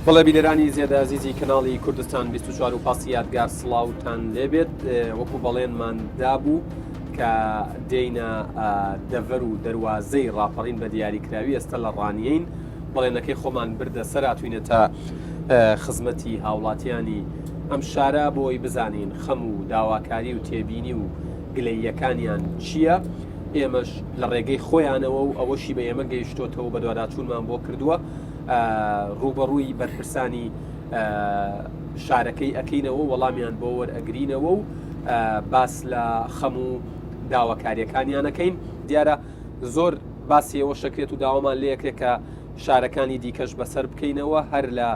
بەڵێ بینەرانی زێدە ئازیزی کەناڵی کوردستان 24 و پاسی یادگار سڵاوتان لێبێت وەکو بەڵێنمان دابوو کە دێینە دەڤەر و دەروازەی ڕاپەڕین بە دیاریکراوی ئێستا لە ڕانیین بەڵێنەکەی خۆمان بردە سەر هاتوینەتە خزمەتی هاوڵاتیانی ئەم شارە بۆی بزانین خەم و داواکاری و تێبینی و گلەییەکانیان چییە ئێمەش لە ڕێگەی خۆیانەوە و ئەوەشی بە ئێمە گەیشتۆتەوە بەدواداچوونمان بۆ کردووە ڕووبەڕووی بەرپرسانی شارەکەی ئەکەینەوە وەڵامیان بۆ وەرئەگرینەوە و باس لە خەم و داواکاریەکانیانەکەین دیارە زۆر باسی ئەوە شەکرێت و داوامان لێکرێت کە شارەکانی دیکەش بەسەر بکەینەوە هەر لە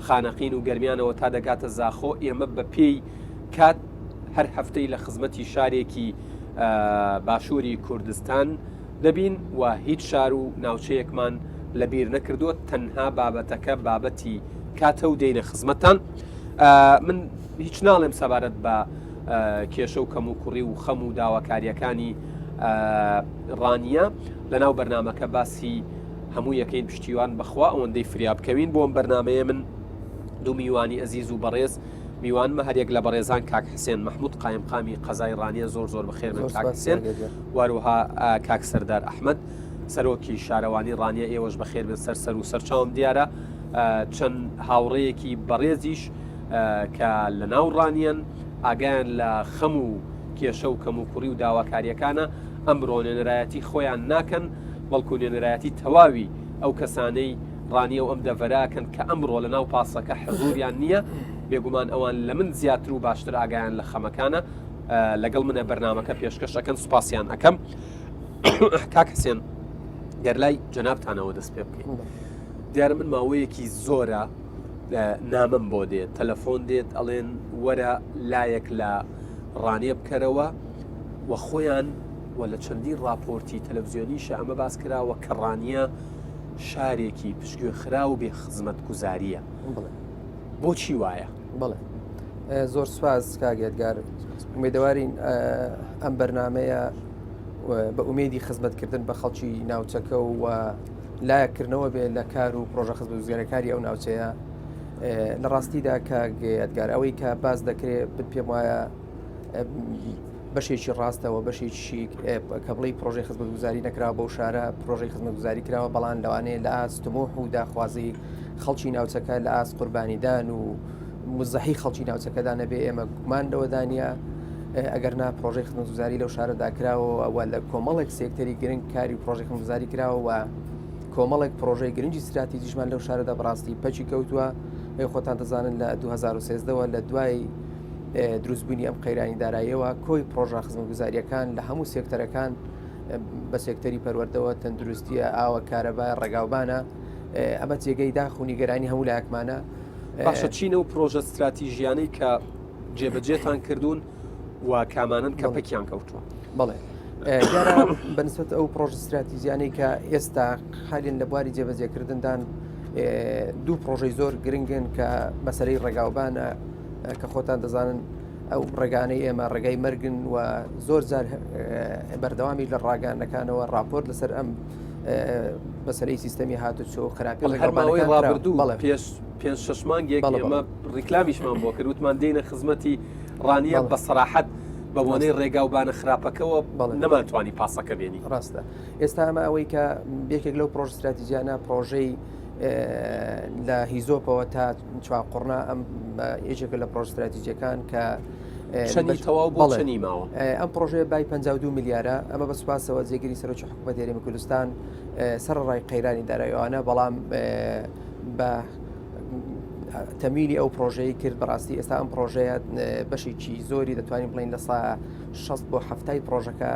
خانەقین و گەرمیانەوە تا دەگاتە زاخۆ ئێمە بە پێی کات هەر هەفتەی لە خزمەتی شارێکی باشووری کوردستان دەبین و هیچ شار و ناوچەیەکمان لەبیر نەکردووە تەنها بابەتەکە بابەتی کاتە و دێینە خزمەتتان من هیچ ناڵێم سەبارەت بە کێشە و کەم و کوڕی و خەم و داواکاریەکانی ڕانیە لەناو بەرنمەکە باسی هەموو یەکەین پشتیوان بەخوا ئەوەندەی فریا بکەوین بۆم بەرنمەیە من دوو میوانی ئەزیز و بەڕێز میوانمە هەریەک لە بەڕێزان کاک حسێن مەحمود قایمقامی قەزای ڕانیە زۆر زۆر بەخێر بن کاک حسێن واروها کاک سەردار ئەحمەد سەرۆکی شارەوانی ڕانیە ئێوەش بەخێر بن سەر سەر و سەرچاوم دیارە چەند هاوڕێیەکی بەڕێزیش کە لە ناو ڕانیەن ئاگایان لە خەم و کێشە و کەم و کوڕی و داواکاریەکانە ئەمڕۆ نوێنەرایەتی خۆیان ناکەن بەڵکو نوێنەرایەتی تەواوی ئەو کەسانەی ڕانیە و ئەم دەڤەرە ئەکەن کە ئەمڕۆ لە ناو پاسەکە حزوریان نییە، بێگومان ئەوان لە من زیاتر و باشتر ئاگایان لە خەمەکانە، لەگەڵ منە بەرنامەکە پێشکەش ئەکەن سوپاسیان ئەکەم. کاک حسێن گەر لای جەنابتانەوە دەست پێ بکەین دیارە من ماوەیەکی زۆرە نامەم بۆ دێت تەلەفۆن دێت ئەڵێن وەرە لایەک لە ڕانیە بکەرەوە و خۆیان و لە چەندین راپۆرتی تەلەڤزیۆنیشە ئەمە باس کراوە کە ڕانیە شارێکی پشتگوێخراو و بێ خزمەتگوزارییە. بڵێ. بۆچی وایە؟ بەڵێ زۆر سوپاس کاک ئێدگار ئومێدەوارین ئەم بەرنمەیە بە ئومێدی خزمەتکردن بە خەڵکی ناوچەکە و لایەکردنەوە بێ لە کار و پرۆژە خزمەتگوزاریەکانی ئەو ناوچەیە لە ڕاستیدا کاک ئێدگار ئەوەی کە باس دەکرێت من پێم وایە بەشێکی ڕاستەوە بەشێکی کە بڵێی پرۆژەی خزمەتگوزاری نەکراوە بەو شارە پرۆژەی خزمەتگوزاری کراوە بەڵام لەوانەیە لە ئاست تموح و داخوازی خەڵکی ناوچەکە لە ئاست قوربانیدان و مزەحی خەڵکی ناوچەکەدا نەبێ ئێمە گومان لەوەدانە ئەگەر نا پرۆژەی خزمەتگوزاری لەو شارەدا کراوە و لە کۆمەڵێک سێکتەری گرنگ کاری پرۆژەی خزمەتگوزاری کراوە و کۆمەڵێک پرۆژەی گرنگی ستراتیجیشمان لەو شارەدا بەڕاستی پەکی کەوتووە خۆتان دەزانن لە 2013ەوە لە دوای دروستبوونی ئەم قەیرانی داراییەوە کۆی پڕۆژە خزمەتگوزارییەکان لە هەموو سێکتەرەکان بە سێکتەری پەروەردەوە تەندروستیە ئاوە کارەبا ڕێگاوبانە ئەمە جێگەی داخ و نیگەرانی هەموو لایەکمانە باشە چینە و پرۆژە ستراتیژیانەی کە جێبەجێتان کردوون و کامانن کە پەکیان کەوتووە بەڵێ دیارە بەنسبەت ئەو پرۆژە ستراتیژیانەی کە ئێستا حالین لە بواری جێبەجێکردندان دوو پرۆژەی زۆر گرنگن کە مەسەرەی ڕێگاوبانە کە خۆتان دەزانن ئەو ڕێگانەی ئێمە ڕێگای مەرگن و زۆر جار بەردەوامی لە ڕاگەیاندنەکانەوە راپۆرت لەسەر ئەم مەسەلەی سیستەمی هاتوچۆ خراپی ڕێگەماوەی ڕابردوو بەڵێ پێش پێ شش مانگێک ئێمە ڕیکلامیشمان بۆ کرد وتمان دێنە خزمەتی ڕانیە بە سەراحەت بە بۆنەی ڕێگا و بانە خراپەکەەوە نەمانتوانی پاسەکە بێنی ڕاستە ئێستا ئەمە ئەوەی کە یەکێک لەو پرۆژ استراتیژیانە پرۆژەی لە هیزۆپەوە تا چوارقوڕنە ئەم یەکێکە لە پرۆژە ستراتیجیەکان کە چەندی تەواو بۆ چەنی ماوە ئەم پرۆژەیە بای 52 ملیارە ئەمە بە سوپاسەوە جێگیری سەرۆکی حکوومەت هەرێمی کوردستان سەرڕای قەیرانی داراییوانە بەڵام بە تەمیلی ئەو پرۆژەی کرد بەڕاستی ئێستا ئەم پرۆژەیە بەشێکی زۆری دەتوانین بڵین لە سا 60 بۆ هەفتای پرۆژەکە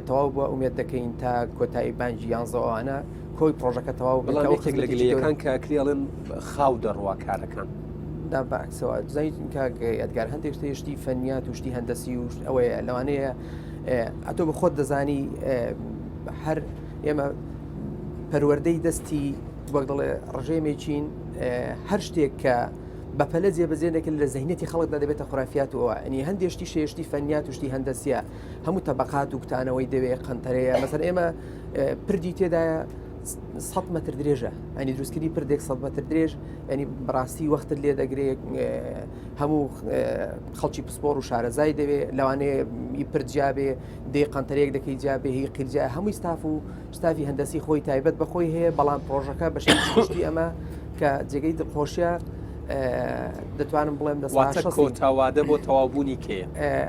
تەواو بووە ئومێد دەکەین تا کۆتایی بانجی یانزەوانە کۆی پرۆژەکە تەواو بەڵام یەکێک لە گلەیەکان کە ئەکرێ ئەڵێن خاو دەڕوا کارەکان. نا بەعکسەوە زانیت کاک ئەدگار هەندێک شتێ شتی فەنیات و شتی هەندەسی و ئەوەیە لەوانەیە ئەتۆ بە خۆت دەزانی هەر ئێمە پەروەردەی دەستی وەک دەڵێ ڕژێمێکین هەر شتێک کە بەپەلە جێبەجێ نەکرد لە زەینەتی خەڵکدا دەبێتە خرافیات و ئەوە ئەنی هەندێک شتی شێشتی فەنیات و شتی هەندەسیە هەموو تەبقات و کوتانەوەی دەوێ قەنتەرەیە مەسەر ئێمە پردی تێدایە. 100 متر درێژە ئەنی دروستکردنی پردێک 100 متر درێژ ینی بەڕاستی وەختت لێ دەگرێت هەموو خەڵکی پسپۆر و شارەزای دەوێ لەوانەیە ئی پرد جیابێ دێ قەنتەرێک دەکەی جیابێ هی قیرجا هەمووی ستاف و ستافی هەندەسی خۆی تایبەت بە خۆی هەیە بەڵام پرۆژەکە بە شێوەیەکی ئەمە کە جێگەی دڵخۆشیە دەتوانم بڵێم دە کۆتاوادە بۆ تەواوبوونی کێ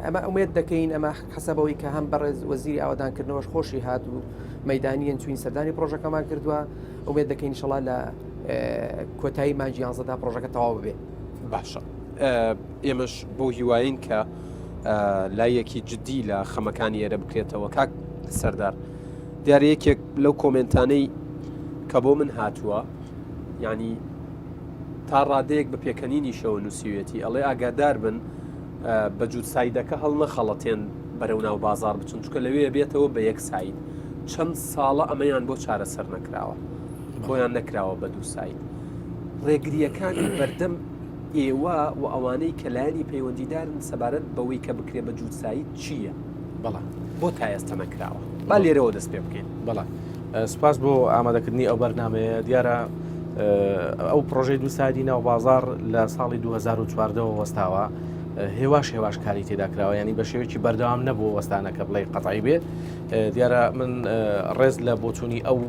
ئەمە ئومێد دەکەین ئەمە حەسەبەوەی کە هەم بەڕێز وەزیری ئاوادانکردنەوەش خۆشی هات و مەدانیان چوین سەردانی پرۆژەکەمان کردووە ئومێد دەکەین شڵا لە کۆتایی مانگی یانزەدا پرۆژەکە تەواو ببێت. باشە ئێمەش بەو هیواین کە لایەکی جددی لە خەمەکانی ئێرە بکرێتەوە کاک سەردار دیارە یەکێک لەو کۆمێنتانەی کە بۆ من هاتووە ینی تا ڕادەیەک بە پێکەنینیشەوە نووسیوێتی ئەڵێ ئاگادار بن بە جووت سایدەکە هەڵنەخەڵەتێن بەرەو ناو بازار بچن چکە لەوێ بێتەوە بە یەک ساید چەند ساڵە ئەمەیان بۆ چارەسەر نەکراوە بۆیان نەکراوە بە دوو ساید ڕێگرییەکانی بەردەم ئێوە و ئەوانەی کە لایەنی پەیوەندیدارن سەبارەت بەوەی کە بکرێ بە جووتسایت چییە؟ بەڵێ. بۆ تا ئێستا نەکراوە؟ با لێرەوە دەست پێ بکەین. بەڵێ. سوپاس بۆ ئامادەکردنی ئەو بەرنامەیە. دیارە ئەو پڕۆژەی دوو سایدی ناو بازاڕ لە ساڵی 2014ەوە وەستاوە. هێواش هێواش کاری تێدا کراوە ینی بە شێوەیەکی بەردەوام نەبوو وەستانەکە بڵێ قەتعی بێت دیارە من ڕێز لە بۆچوونی ئەو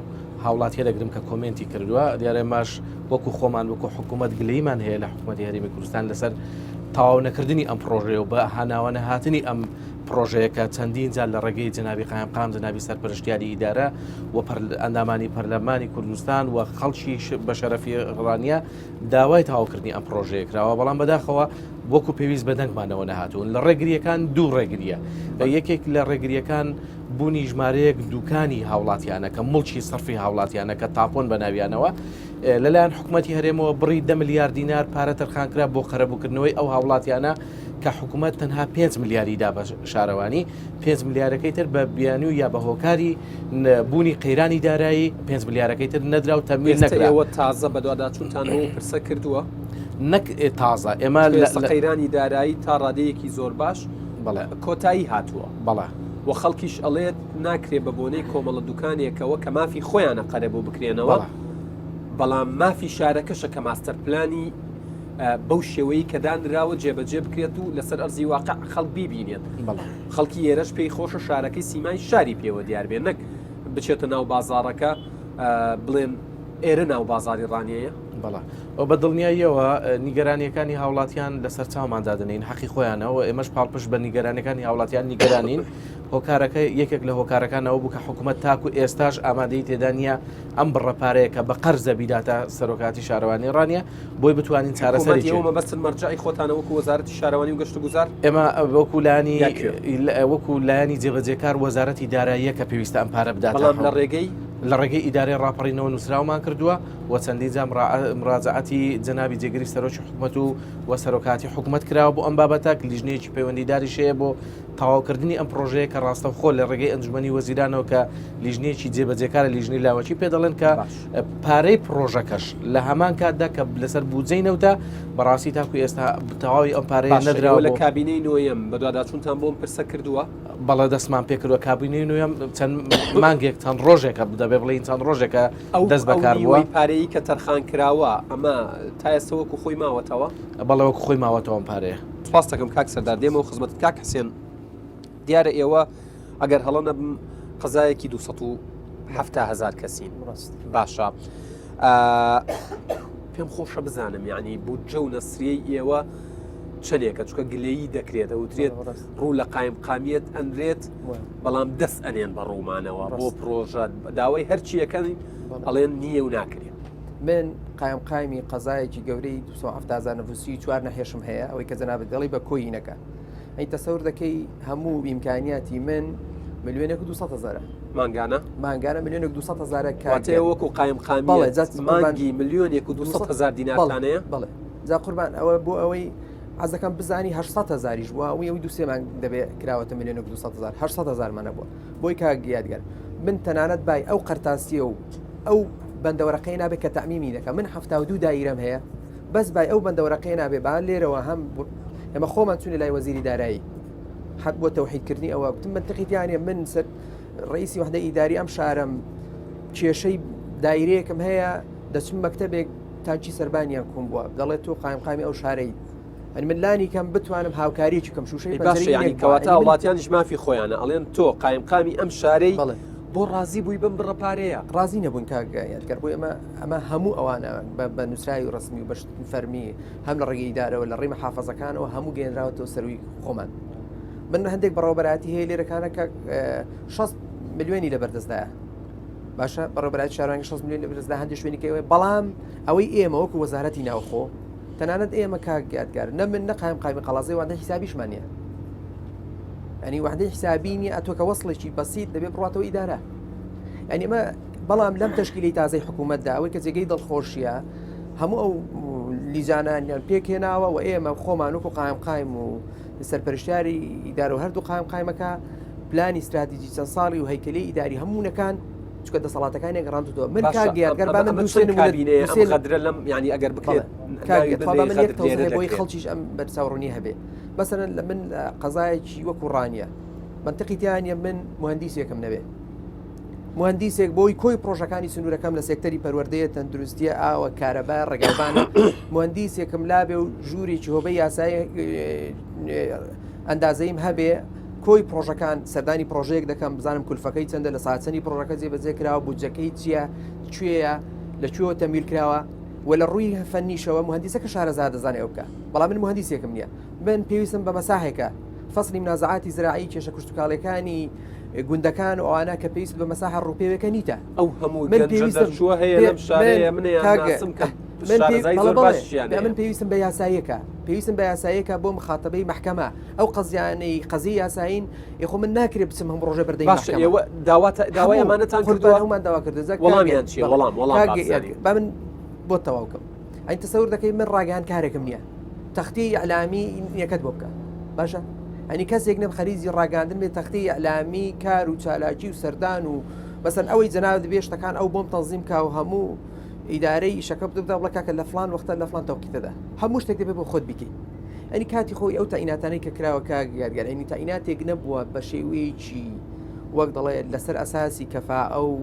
هاوڵاتیە دەگرم کە کۆمێنتی کردووە دیارە ئێمەش وەکو خۆمان وەکو حکوومەت گلەیمان هەیە لە حکوومەتی هەرێمی کوردستان لەسەر تەواو نەکردنی ئەم پرۆژەیە و بە هاناوە نەهاتنی ئەم پرۆژەیە کە چەندین جار لە ڕێگەی جەنابی قایمقام جەنابی سەرپەرشتیاری ئیدارە و ئەندامانی پەرلەمانی کوردستان و خەڵکی بە شەرەفی ڕانیە داوای تەواوکردنی ئەم پرۆژەیە کراوە بەڵام بەداخەوە وەکو پێویست بە دەنگمانەوە نەهاتوون لە ڕێگریەکان دوو ڕێگریە یەکێک لە ڕێگریەکان بوونی ژمارەیەک دوکانی هاوڵاتیانە کە موڵکی سەرفی هاوڵاتیانە کە تاپۆن بە ناویانەوە لەلایەن حکوومەتی هەرێمەوە بڕی دە ملیار دینار پارە تەرخانکرا بۆ قەرەبووکردنەوەی ئەو هاوڵاتیانە کە حکوومەت تەنها 5 ملیاری دا بە شارەوانی 5 ملیارەکەی تر بە بیانی و یا بە هۆکاری بوونی قەیرانی دارایی 5 ملیارەکەی تر نەدرا و تەمویل نەکرا. ئێوە تازە بەدواداچوونتان بۆ پرسە کردووە؟ نەک تازە ئێمە لە قەیرانی دارایی تا ڕادەیەکی زۆر باش بەڵێ. کۆتایی هاتووە. بەڵێ. وە خەڵکیش ئەڵێت ناکرێ بە بۆنەی کۆمەڵە دوکانێکەوە کە مافی خۆیانە قەرەبوو بکرێنەوە بەڵام مافی شارەکەشە کە ماستەر پلانی بەو شێوەیە کە دانراوە جێبەجێ بکرێت و لەسەر ئەرزی واقع خەڵک بیبینێت خەڵکی ئێرەش پێی خۆشە شارەکەی سیمای شاری پێوە دیار بێ نەک بچێتە ناو بازاڕەکە بڵێن ئێرە ناو بازاری ڕانیەیە؟ بەڵێ و بە دڵنیاییەوە نیگەرانیەکانی هاوڵاتیان لەسەر چاومان دادەنین حەقی خۆیانە و ئێمەش پاڵپشت بە نیگەرانەکانی هاوڵاتیان نیگەرانین هۆکارەکە یەکێک لە هۆکارەکانەوە بوو کە حکوومەت تاکو ئێستاش ئامادەی تێدا نییە ئەم بڕە پارەیە کە بە قەرزە بیداتە سەرۆکاتی شارەوانی ڕانیە بۆی بتوانین چارەسەری ئێوە مەبەستن مەرجعی خۆتانە وەکو وەزارەتی شارەوانی و گەشت و گوزار ئێمە وەکو لانی وەکو لایەنی جێبەجێکار وەزارەتی داراییە کە پێویستە ئەم پارە بدات بەڵام لە ڕێگەی لە ڕێگەی ئیدارەی ڕاپەڕینەوە نووسراومان کردووە و چەندین جار مراجعەتی جەنابی جێگری سەرۆکی حکومەت و و سەرۆکاتی حکومەت کراوە بۆ ئەم بابەتە لیژنەیەکی پەیوەندیداریش هەیە بۆ تەواوکردنی ئەم پرۆژەیە کە ڕاستەوخۆ لە ڕێگەی ئەنجومەنی وەزیرانەوە کە لیژنەیەکی جێبەجێکارە لیژنەی لاوەکی پێ دەڵێن کە پارەی پرۆژەکەش لە هەمان کاتدا کە لەسەر بودجەی نەوتە بەڕاستی تاکو ئێستا تەواوی ئەم پارەیە نەدراوە لە کابینەی نۆیەم بەدواداچوونتان بۆم پرسە کردووە؟ بەڵێ دەستمان پێکردوە کابینەی نوێم چەند مانگێک چەند ڕۆژێکە دەبێ بڵین چەند ڕۆژێکە دەست بەکار بووە پارەی کە تەرخان کراوە ئەمە تا ئێستا وەکو خۆی ماوەتەوە بەڵێ وەکو خۆی ماوەتەوە ئەم پارەیە سپاس دەکەم کاک سەردار دێمەوە خزمەتت کاک حسێن دیارە ئێوە ئەگەر هەڵە نەبم قەزایەکی 270 هزار کەسین باشە پێم خۆشە بزانم یعنی بودجە و نەسریەی ئێوە چەندێکە چکە گلەیی دەکرێت دەوترێت ڕوو لە قایمقامیەت ئەنرێت بەڵام دەست ئەنێن بە ڕوومانەوە بۆ پرۆژە داوای هەرچیەکەن ئەڵێن نییە و ناکرێت. من قایمقامی قەزایەکی گەورەی 270 نفوسی چوار نەهێشم هەیە ئەوەی کە جەنابت دەڵی بە کۆی نەکە ئەی تەسەور دەکەی هەموو ئیمکانیاتی من ملیۆنێک و 200 هەزارە مانگانە مانگانە ملیۆنێک 200 هەزارە کاتێ وەکو قایم قامیڵێ جات مانگی ملیۆنێک و 200 هەزار دینارانەیە بەڵێ جا قوربان ئەوە بۆ ئەوەی حەزەکەم بزانی 800 هەزاریش بووە ئەوەی ئەوی دوسێ مانگ دەبێ کراوەتە ملیۆنێک 200 هەزار 800 هەزارمانە بووە بۆی کاک یادگار من تەنانەت بای ئەو قەرتاسیە و ئەو بەندەوەرەقەی نابێت کە تەعمیمی دەکە من 72 دایرەم هەیە بەس بای ئەو بەندەوەرەقەی نابێ با لێرەوە هەم ئێمە خۆمان چوونە لای وەزیری دارایی حەت بۆ تەوحیدکردنی ئەوە گوتم منتقی دیانە من سەر ڕئیسی وحدە ئیداری ئەم شارم کێشەی دایرەیەکم هەیە دەچم مەکتەبێک تاکی سەربانیان کۆم بووە دەڵێت تۆ قایمقامی ئەو شارەی ئەنی من لانی کەم بتوانم هاوکاریی بکەم شوشەی باشە یانی کەواتە وڵاتیانیش مافی خۆیانە ئەڵێن تۆ قایمقامی ئەم شارەی بەڵێ بۆ ڕازی بووی بەم بڕە پارەیە؟ ڕازی نەبوون کاک یادگار بۆی ئەمە ئەمە هەموو ئەوانە بە نووسراوی ڕسمی و بەش فەرمی هەم لە ڕێگەی ئیدارەوە لە ڕێی محافەزەکانەوە هەموو گەێنراوەتەوە سەروی خۆمان من هەندێک بەڕێوەبەرایەتی هەیە لێرەکانە کە 6 ملیۆنی لە بەردەستدایە باشە بەڕێوەبەرایەتی شارەوانی 6 ملیۆن لە بەردەستدا هەندێک شوێنی کەوێ بەڵام ئەوەی ئێمە وەکو وەزارەتی ناوخۆ تەنانەت ئێمە کاک یادگار نە من نە قایم قایمی قەڵازی وادە حیسابیشمان نییە ئەنی وادەی حیسابی نییە ئەتۆ کە وەصلێکی بەسیت دەبێ بڕاتەوە ئیدارە ئەنی ئەمە بەڵام لەم تەشکیلی تازەی حکوومەتدا ئەوەی کە جێگەی دڵخۆشیە هەموو ئەو لیجانانیان پێکهێناوە و ئێمە خۆمان وەکو قایم قایم و سەرپەرشتیاری ئیدارە و هەردوو قایم قایمەکە پلانی استراتیجی چەند ساڵی و هەیکەلی ئیداری هەموونەکان چونکە دەسەڵاتەکانیان گەڕاندوتەوە من کاک یادگار با من دوو سێ نمونە ئەم غەدرە لەم یعنی ئەگەر بکرێت کاک یادگار با من یەک تەوزیح بۆی خەڵکیش ئەم بەرچاوڕوونی هەبێ مەسەلەن لە من قەزایەکی وەکو ڕانیە منطقی تیا نییە من مهندسێکم نەبێ مهندسێک بۆی کۆی پرۆژەکانی سنوورەکەم لە سێکتەری پەروەردەیە تەندروستیە ئاوە کارەبا ڕێگاوبانە مهندسێکم لابێ و ژوورێکی هۆبەی یاسایی ئەندازەیم هەبێ کۆی پرۆژەکان سەردانی پرۆژەیەک دەکەم بزانم کولفەکەی چەندە لە ساچەنی پرۆژەکە جێبەجێ کراوە بودجەکەی چییە کوێیە لە کوێوە تەمویل کراوە و لە ڕووی فەنیشەوە مهندسەکە شارەزا دەزانێ ئەو بکە بەڵام من مهندسێکم نییە من پێویستم بە مەساحێکە فەصلی منازعاتی زراعی کێشە کشتتوکاڵەکانی گوندەکان و ئەوانە کە پێویست بە مەساحە ڕووپێوێکە نیتە ئەو هەموو من پێویستم چووە هەیە لەم شارەیە منیان ناسم کە من پێویستم بە یاساییەکە پێویستم بە یاساییەکە بۆ مخاتبەی محکەمە ئەو قەزیانەی قەزی یاسایین یخۆ من ناکرێ بچم هەم ڕۆژە بەردەی باشە ئێوە داواتە داوای ئەمانەتان کردووە هەمومان داوا کردو زە وەڵامیان چییە وەڵام وەڵام با من بۆ تەواو کەم ئەین تەسەور دەکەی من ڕاگەیان کارێکم نییە تەختی ئەلامی یەکەت بۆ بکە باشە ئەنی کەسێک نەم خەریزی ڕاگەاندن بێ تەختی ئەلامی کار و چالاکی و سەردان و بەسەن ئەوەی جەناب بێ شتەکان ئەو بۆم تەنزیم کا و هەموو ئیدارەی ئیشەکە بدە بڵێ کاکە لە فلان وەختە لە فلان تەوقیتەدا هەموو شتێک دەبێ بۆ خۆت بیکەی ئەنی کاتی خۆی ئەو تەعیناتانەی کە کراوە کاک یادگار ئەنی تەعیناتێک نەبووە بە شێوەیەکی وەک دەڵێ لەسەر ئەساسی کەفاءە و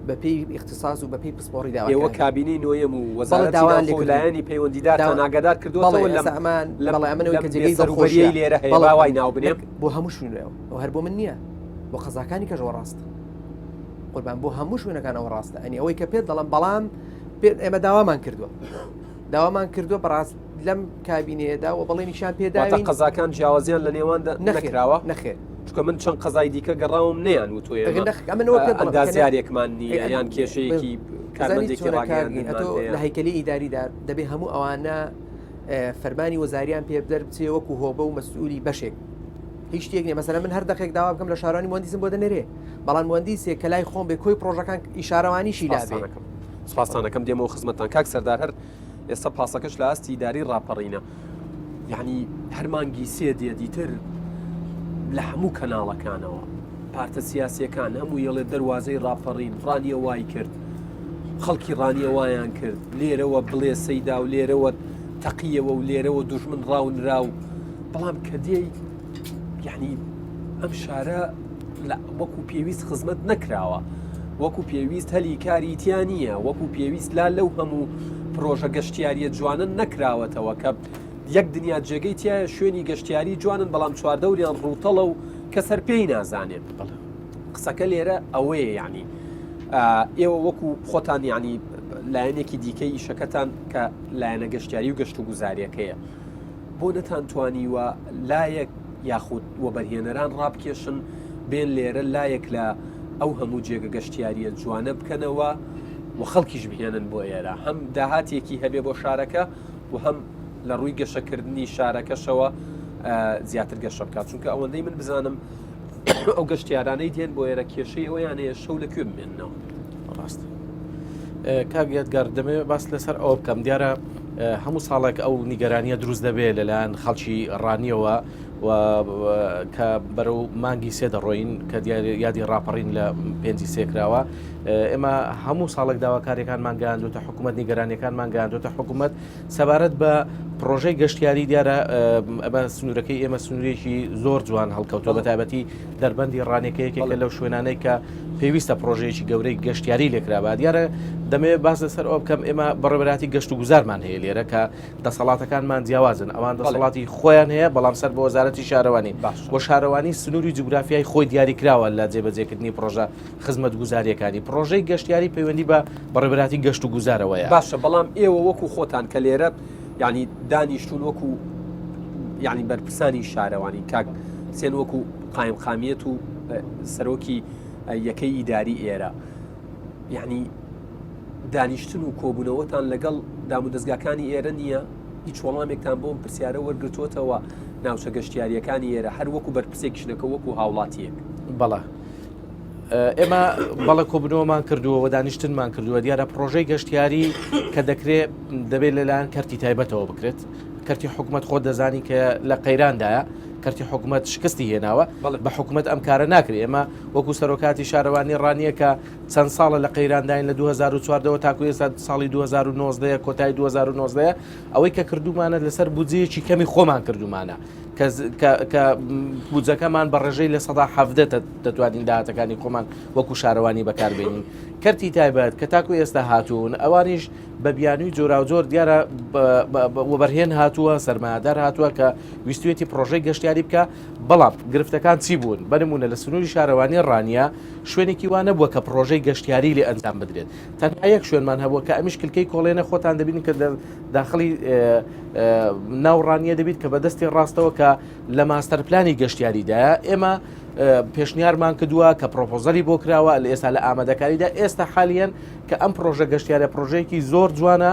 بەپێی ئیختیساس و بەپێی پسپۆڕی داوا ئێوە کابینەی نۆیەم و وەزارەتی داوایان لێ لایەنی پەیوەندیدارتان ئاگادار کردووەتەوە لەم ئەمان بەڵێ ئەمن ئەوەی کە جێگەی دڵخۆشییە لێرە هەیە با وای ناو بنێم بۆ هەموو شوێنەوە ئەو هەر بۆ من نییە بۆ قەزاکانی کەشەوە ڕاستە قوربان بۆ هەموو شوێنەکان ئەوە ڕاستە ئەنی ئەوەی کە پێت دەڵم بەڵام ئێمە داوامان کردووە داوامان کردووە بەڕاست لەم کابینەیەدا و بەڵێنیشیان پێداوین. واتە قەزاکان جیاوازیان لە نێواندا نەکراوە؟ نەخێر. چونکە من چەند قەزای دیکە گەڕاوم نەیان وتووە ئێمە ئەندازیارێکمان نییە یان کێشەیەکی کارمەندێکی ڕاگەیاندنمان هەیە. لە هەیکەلی ئیداریدا دەبێ هەموو ئەوانە فەرمانی وەزاریان پێ دەربچێ وەکو هۆبە و مەسئولی بەشێک. هیچ شتێک نییە مەسەلەن من هەر دەقێک داوا بکەم لە شارەوانی مهندسم بۆ دەنێرێ بەڵام مهندسێک کە لای خۆم بێ کۆی پرۆژەکان ئی شارەوانیشی لابێ. سپاستان ئەکەم دێمەوە خزمەتتان کاک سەردار هەر ئێستا پاسەکەش لە ئاستی ئیداری ڕاپەڕینە یعنی هەر مانگی سێ دێ دیتر لە هەموو کەناڵەکانەوە پارتە سیاسیەکان هەموو یەڵێ دەواازەی ڕاپەڕین ڕانیە وای کرد خەڵکی ڕانیە وایان کرد لێرەوە بڵێ سەیدا و لێرەوە تەقیەوە و لێرەوە دوژمن ڕاونرا و بەڵام کە دێی یعنی ئەم شارە وەکو پێویست خزمەت نەکراوە وەکو پێویست هەلی کاری تیا نییە وەکو پێویست لا لەو هەموو پرۆژە گەشتیاریە جوانە نەکراوەتەوە کە یەک دنیا جێگەی تایە شوێنی گەشتیاری جوانن بەڵام چواردەوریان ڕووتەڵە و کە سەر پێی نازانێت قسەکە لێرە ئەوەیە یعنی ئێوە وەکو خۆتان یعنی لایەنێکی دیکەی ئیشەکەتان کە لایەنە گەشتیاری و گەشت و گوزاریەکەیە بۆ نەتانتوانیوە لایەک یاخود وەبەرهێنەران ڕابکێشن بێن لێرە لایەک لە ئەو هەموو جێگە گەشتیاریە جوانە بکەنەوە و خەڵکیش بهێنن بۆ ئێرە هەم داهاتێکی هەبێ بۆ شارەکە و هەم لە ڕووی گەشەکردنی شارەکەشەوە زیاتر گەشە بکات چونکە ئەوەندەی من بزانم ئەو گەشتیارانەی دێن بۆ ئێرە کێشەی ئەویان هەیە شەو لە کوێ بمێننەوە ڕاست کاک یادگار دەمەوێت باس لەسەر ئەوە بکەم دیارە هەموو ساڵێک ئەو نیگەرانیە دروست دەبێت لەلایەن خەڵکی ڕانیەوە و کە بەرەو مانگی سێ دەڕۆین کە یادی ڕاپەڕین لە پێنجی سێکراوە. ئێمە هەموو ساڵێک داواکاریەکانمان گەیاندوتە حکوومەت نیگەرانیەکانمان گەیاندوتە حکوومەت سەبارەت بە پرۆژەی گەشتیاری دیارە ئەمە سنوورەکەی ئێمە سنوورێکی زۆر جوان هەڵکەوتووە بە تایبەتی دەربەندی ڕانیەکە یەکێکە لەو شوێنانەی کە پێویستە پرۆژەیەکی گەورەی گەشتیاری لێکرابا دیارە دەمەوێت باس لەسەر ئەوە بکەم ئێمە بەڕێوەبەرایەتی گەشت و گوزارمان هەیە لێرە کە دەسەڵاتەکانمان جیاوازن ئەوان دەسەڵاتی خۆیان هەیە بەڵام سەر بە وەزارەتی شارەوانی و شارەوانی سنووری جوگرافیای خۆی دیاریکراوە لە جێبەجێکردنی پرۆژە خزمەتگوزارییەکانی. پڕۆژەی گەشتیاری پەیوەندی بە بەڕێوەبەرایەتی گەشت و گوزارەوەیە. باشە بەڵام ئێوە وەکو خۆتان کە لێرە یعنی دانیشتون وەکو یعنی بەرپرسانی شارەوانی کاک حسێن وەکو قایمقامیەت و سەرۆکی یەکەی ئیداری ئێرە یعنی دانیشتن و کۆبوونەوەتان لەگەڵ دامودەزگاکانی ئێرە نییە؟ هیچ وەڵامێکتان بۆم پرسیارە وەرگرتووەتەوە ناوچە گەشتیاریەکانی ئێرە هەر وەکو بەرپرسێکیش نەکە وەکو هاوڵاتیەک؟ بەڵێ ئێمە بەڵە کۆبنەوەمان کردووە و دانیشتنمان کردووە دیارە پرۆژەی گەشتیاری کە دەکرێت دەبێت لەلایەن کەرتی تایبەتەوە بکرێت کەرتی حکوومەت خۆ دەزانی کە لە قەیراندایە کەرتی حکوومەت شکستی هێناوە بە حکوومەت ئەم کارە ناکرێت ئێمە وەکو سەرۆکاتی شارەوانی ڕانیە کە چەند ساڵە لە قەیرانداین لە 2014ەوە تاکو ئێستا ساڵی 2019 کۆتایی 2019 ئەوەی کە کردومانە لەسەر بودجەیەکی کەمی خۆمان کردومانە کە بودجەکەمان بە ڕێژەی 17% دەتوانین داهاتەکانی خۆمان وەکو شارەوانی بەکاربێنین کەرتی تایبەت کە تاکو ئێستا هاتوون ئەوانیش بە بیانووی جۆراوجۆر دیارە وەبەرهێن هاتووە سەرمایەدار هاتووە کە ویستویەتی پرۆژەی گەشتیاری بکە بەڵام گرفتەکان چی بوون بەنمونە لە سنووری شارەوانی ڕانیە شوێنێکی وا نەبووە کە پرۆژەی گەشتیاری لێ ئەنجام بدرێت تەنها یەک شوێنمان هەبووە کە ئەمیش کلکەی کۆڵێنە خۆتان دەبین کە داخلی ناو ڕانیە دەبیت کە بە دەستی ڕاستەوە کە لە ماستەر پلانی گەشتیاریدایە ئێمە پێشنیارمان کردووە کە پرۆپۆزەلی بۆ کراوە لە ئێستا لە ئامادەکاریدا ئێستا حالیەن کە ئەم پرۆژە گەشتیارە پرۆژەیەکی زۆر جوانە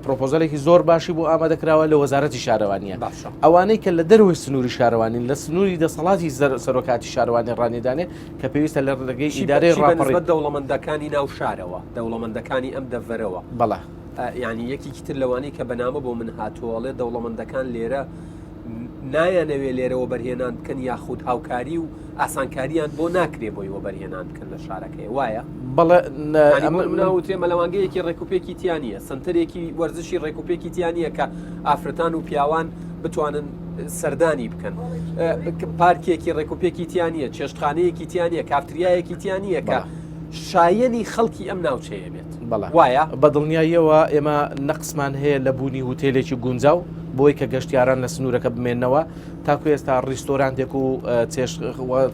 پرۆپۆزەلێکی زۆر باشی بۆ ئامادەکراوە لە وەزارەتی شارەوانیە باشە ئەوانەی کە لە دەرەوەی سنووری شارەوانین لە سنووری دەسەڵاتی سەرۆکاتی شارەوانی ڕانیدانێ کە پێویستە لە ڕێگەی ئیدارەی ڕاپەڕین دەوڵەمەندەکانی ناو شارەوە دەوڵەمەندەکانی ئەم دەڤەرەوە بەڵێ یعنی یەکێکی تر لەوانەی کە بەنامە بۆ من هاتووە ئەڵێ دەوڵەمەندەکان لێرە نایانەوێ لێرە وەبەرهێنان بکەن یاخود هاوکاری و ئاسانکاریان بۆ ناکرێ بۆی وەبەرهێنان بکەن لە شارەکەی وایە بەڵێ ناوترێ مەلەوانگەیەکی ڕێکوپێکی تیا نییە سنتەرێکی وەرزشی ڕێکوپێکی تیا نییە کە ئافرەتان و پیاوان بتوانن سەردانی بکەن پارکێکی ڕێکوپێکی تیا نییە چێشتخانەیەکی تیا نییە کافتریایەکی تیا نییە کە شایەنی خەڵکی ئەم ناوچەیە بێت. بەڵێ وایە؟ بە دڵنیاییەوە ئێمە نەقسمان هەیە لە بوونی هوتێلێکی گونجاو بۆی کە گەشتیاران لە سنوورەکە بمێنەوە تاکو ئێستا ڕیستۆرانتێک و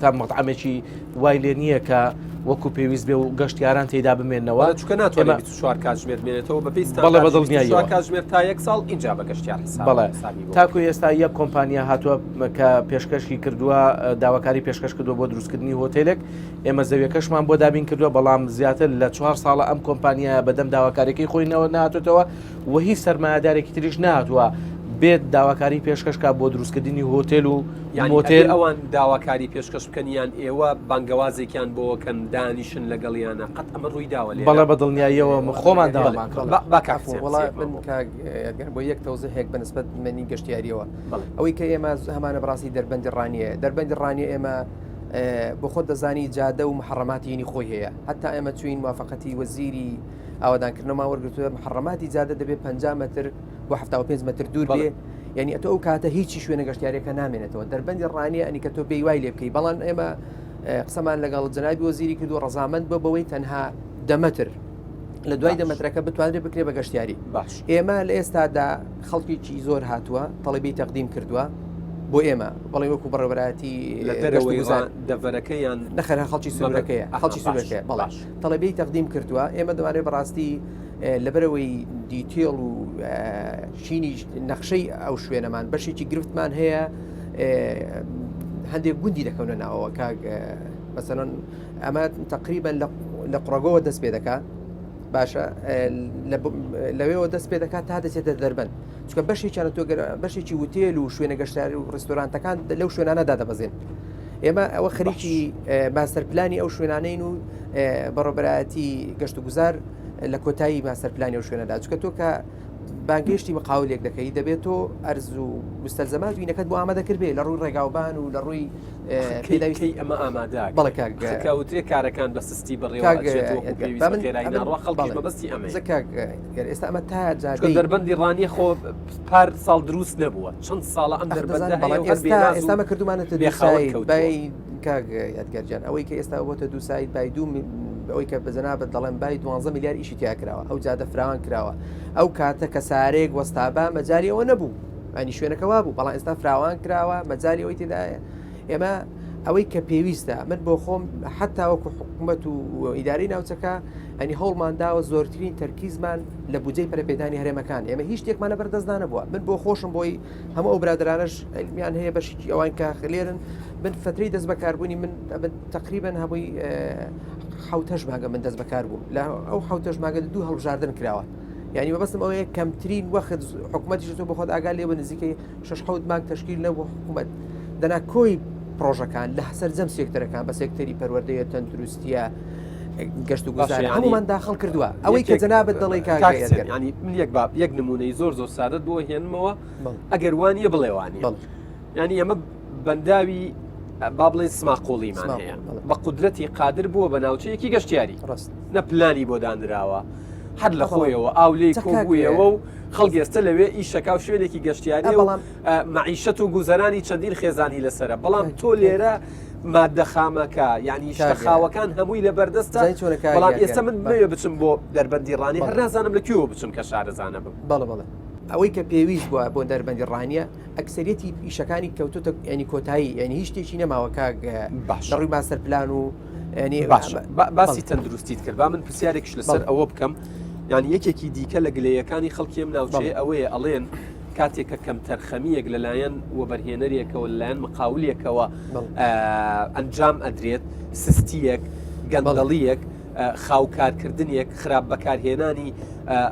تا مەطعەمێکی وای لێ نییە کە وەکو پێویست بێ و گەشتیاران تێدا بمێنەوە چونکە ناتوانێت 24 کاتژمێر بمێنێتەوە بە پێی بەڵێ بە دڵنیاییەوە کاتژمێر تا یەک ساڵ ئینجا بە گەشتیار حساب بەڵێ تاکو ئێستا یەک کۆمپانیا هاتووە کە پێشکەشی کردووە داواکاری پێشکەش کردووە بۆ دروستکردنی هۆتێلێک ئێمە زەویەکەشمان بۆ دابین کردووە، بەڵام زیاتر لە چوار ساڵە ئەم کۆمپانیایە بەدەم داواکاریەکەی خۆی نەهاتوێتەوە و هیچ سەرمایەدارێکی تریش نەهاتووە بێت داواکاری پێشکەش کا بۆ دروستکردنی هۆتێل و مۆتێل. ئەوان داواکاری پێشکەش بکەن یان ئێوە بانگەوازێکیان بۆ کەن دانیشن لەگەڵیانە قەت ئەمە ڕووی داوە لێرە؟ بەڵێ بە دڵنیاییەوە خۆمان داوامان کردووە. با کاک حسێن وەڵا قسەیەکمان من بۆ کاک یادگار بۆ یەک تەوزیحێک بە نسبەت منی گەشتیاریەوە بەڵێ. ئەوەی کە ئێمە هەمانە بەڕاستی دەربەندی ڕانیەیە دەربەندی ڕانیە ئێمە بۆ خۆت دەزانی جادە و محەڕەماتی هینی خۆی هەیە هەتا ئێمە چوین موافقەتی وەزیری ئاوادانکردنەوەمان وەرگرتووە محەڕەماتی جادە دەبێت 50 متر بۆ 75 متر دوور بێ یعنی ئەتۆ ئەو کاتە هیچی شوێنە گەشتیارەکە نامێنێتەوە دەربەندی ڕانیە ئەنی کە تۆ بێی وای لێ بکەی بەڵام ئێمە قسەمان لەگەڵ جەنابی وەزیری کردو ڕەزامەند بە بەوەی تەنها دەمەتر لە دوای دەمەترەکە بتوانرێت بکرێ بە گەشتیاری باش ئێمە لە ئێستادا خەڵکێکی زۆر هاتووە تەڵەبی تەقدیم کردووە بۆ ئێمە بەڵێ وەکو بەڕێوەبەرایەتی لە دەرەوەی دەڤەرەکە یان نەخێر خەڵکی سنوورەکەیە خەڵکی سنوورەکەیە بەڵێ تەڵەبی تەقدیم کردووە ئێمە دەمانەوێت بەڕاستی لەبەرەوەی detail و شینی نەخشەی ئەو شوێنەمان بەشێکی گرفتمان هەیە هەندێک گوندی دەکەونە ناوەوە کاک مەسەلەن ئەمە تقریبا لە قڕەگەوە دەست پێ دەکا باشە لەوێەوە دەست پێ دەکات تا دەچێتە دەربەند چونکە بەشێکیان تۆ بەشێکی وتێل و شوێنە گەشتاری و ڕێستۆرانتەکان لەو شوێنانە دادەبەزێن ئێمە ئەوە خەریکی ماستەر پلانی ئەو شوێنانەین و بەڕێوەبەرایەتی گەشت و گوزار لە کۆتایی ماستەر پلانی ئەو شوێنەدا چکە تۆ کە بانگێشتی مقاولێک دەکەی دەبێت تۆ ئەرز و مستەلزەمات وینەکەت بۆ ئامادە کرد بێ لە ڕووی ڕێگاوبان و لە ڕووی پێداویستی ئەمە ئامادە بەڵێ کاک کەوترێ کارەکان بە سستی بەڕێوە ئێستا ئەمە تا جادەی دەربەندی ڕانیە خۆ پار ساڵ دروست نەبووە چەند ساڵە ئەم دەربەندە ئێستا مە کردومانەتە بێخاوەن کاک یادگەرجان ئەوەی کە ئێستا بۆتە دوو ساید بای دوو ئەوەی کە بە جەنابت دەڵێم بای دوانزە ملیار ئیشی تیا کراوە ئەو جادە فراوان کراوە ئەو کاتە کە سارێک وەستابا مەجای ئەوە نەبوو ئەنی شوێنەکە وابوو بەڵام ئێستا فراوان کراوە مەجای ئەوەی تێدایە ئێمە ئەوەی کە پێویستە من بۆ خۆم حتا وەکو حکوومەت و ئیداری ناوچەکە ئەنی هەوڵمان داوە زۆرترین تەرکیزمان لە بودجەی پەرەپێدانی هەرێمەکان ئێمە هیچ شتێکمان لە بەردەستدا نەبووە من بۆ خۆشم بۆی هەموو ئەو برادرانش علمیان هەیە بەشێکی ئەوان کە لێرن من فترەی دەست بەکاربوونی من تقریبا هەمووی حوتەش ماگە من دەست بەکار بووم لە ئەو حوتەش ماگە دوو هەڵبژاردن کراوە یعنی مەبەستم ئەوەیە کەمترین وەخت حکوومەتیش تۆ بەخۆت ئاگا لێ بە نزیکەی شش حوت مانگ تشکیل نەبوو حکوومەت دەنا کۆی پرۆژەکان لە سەرجەم سێکتەرەکان بە سێکتەری پەروەردەیە تەندروستیە گەشت و گوزار هەمومان داخڵ کردووە ئەوەی کە جەنابت دەڵێ ینی من یەک باب یەک نمونەی زۆر زۆر سادەت بۆ هێنمەوە ئەگەر وانە بڵێوانە ینی ئەمە بەنداوی با بڵێن سماقۆڵیمان هەیە بە قودرەتی قادر بووە بە ناوچەیەکی گەشتیاری ڕاست نە پلانی بۆ دانراوە هەر لە خۆیەوە ئاو لێی کۆبوویەوە و خەڵک ئێستا لەوێ ئیشەکا و شوێنێکی گەشتیاری و مەعیشەت و گوزەرانی چەندین خێزانی لەسرە بەڵام تۆ لێرە مادە خامەکە یعنی شتە خاوەکان هەمووی لە بەردەستە بەڵام ئێستا من بمەوێ بچم بۆ دەربەندی ڕانی هەر نازانم لە کوێوە بچم کە شارەزانە بم بەڵێ بەڵێ ئەوەی کە پێویست بووە بۆ دەربەندی ڕانیە ئەکسەریەتی ئیشەکانی کەوتۆتە ینی کۆتایی یعنی هیچ شتێکی نەماوە کاک باش لە ڕووی ماستەر پلان و ینی باش باسی تەندروستیت کرد با من پرسیارێکش لەسەر ئەوە بکەم یعنی یەکێکی دیکە لە گلەیەکانی خەڵکی ئەم ناوچەیە ئەوەیە ئەڵێن کاتێک کە کەمتەرخەمییەک لەلایەن وەبەرهێنەرێکەوە لەلایەن مقاولێکەوە ئەنجام ئەدرێت سستیەک گەندەڵیەک خاوکارکردنێک خراپ بەکارهێنانی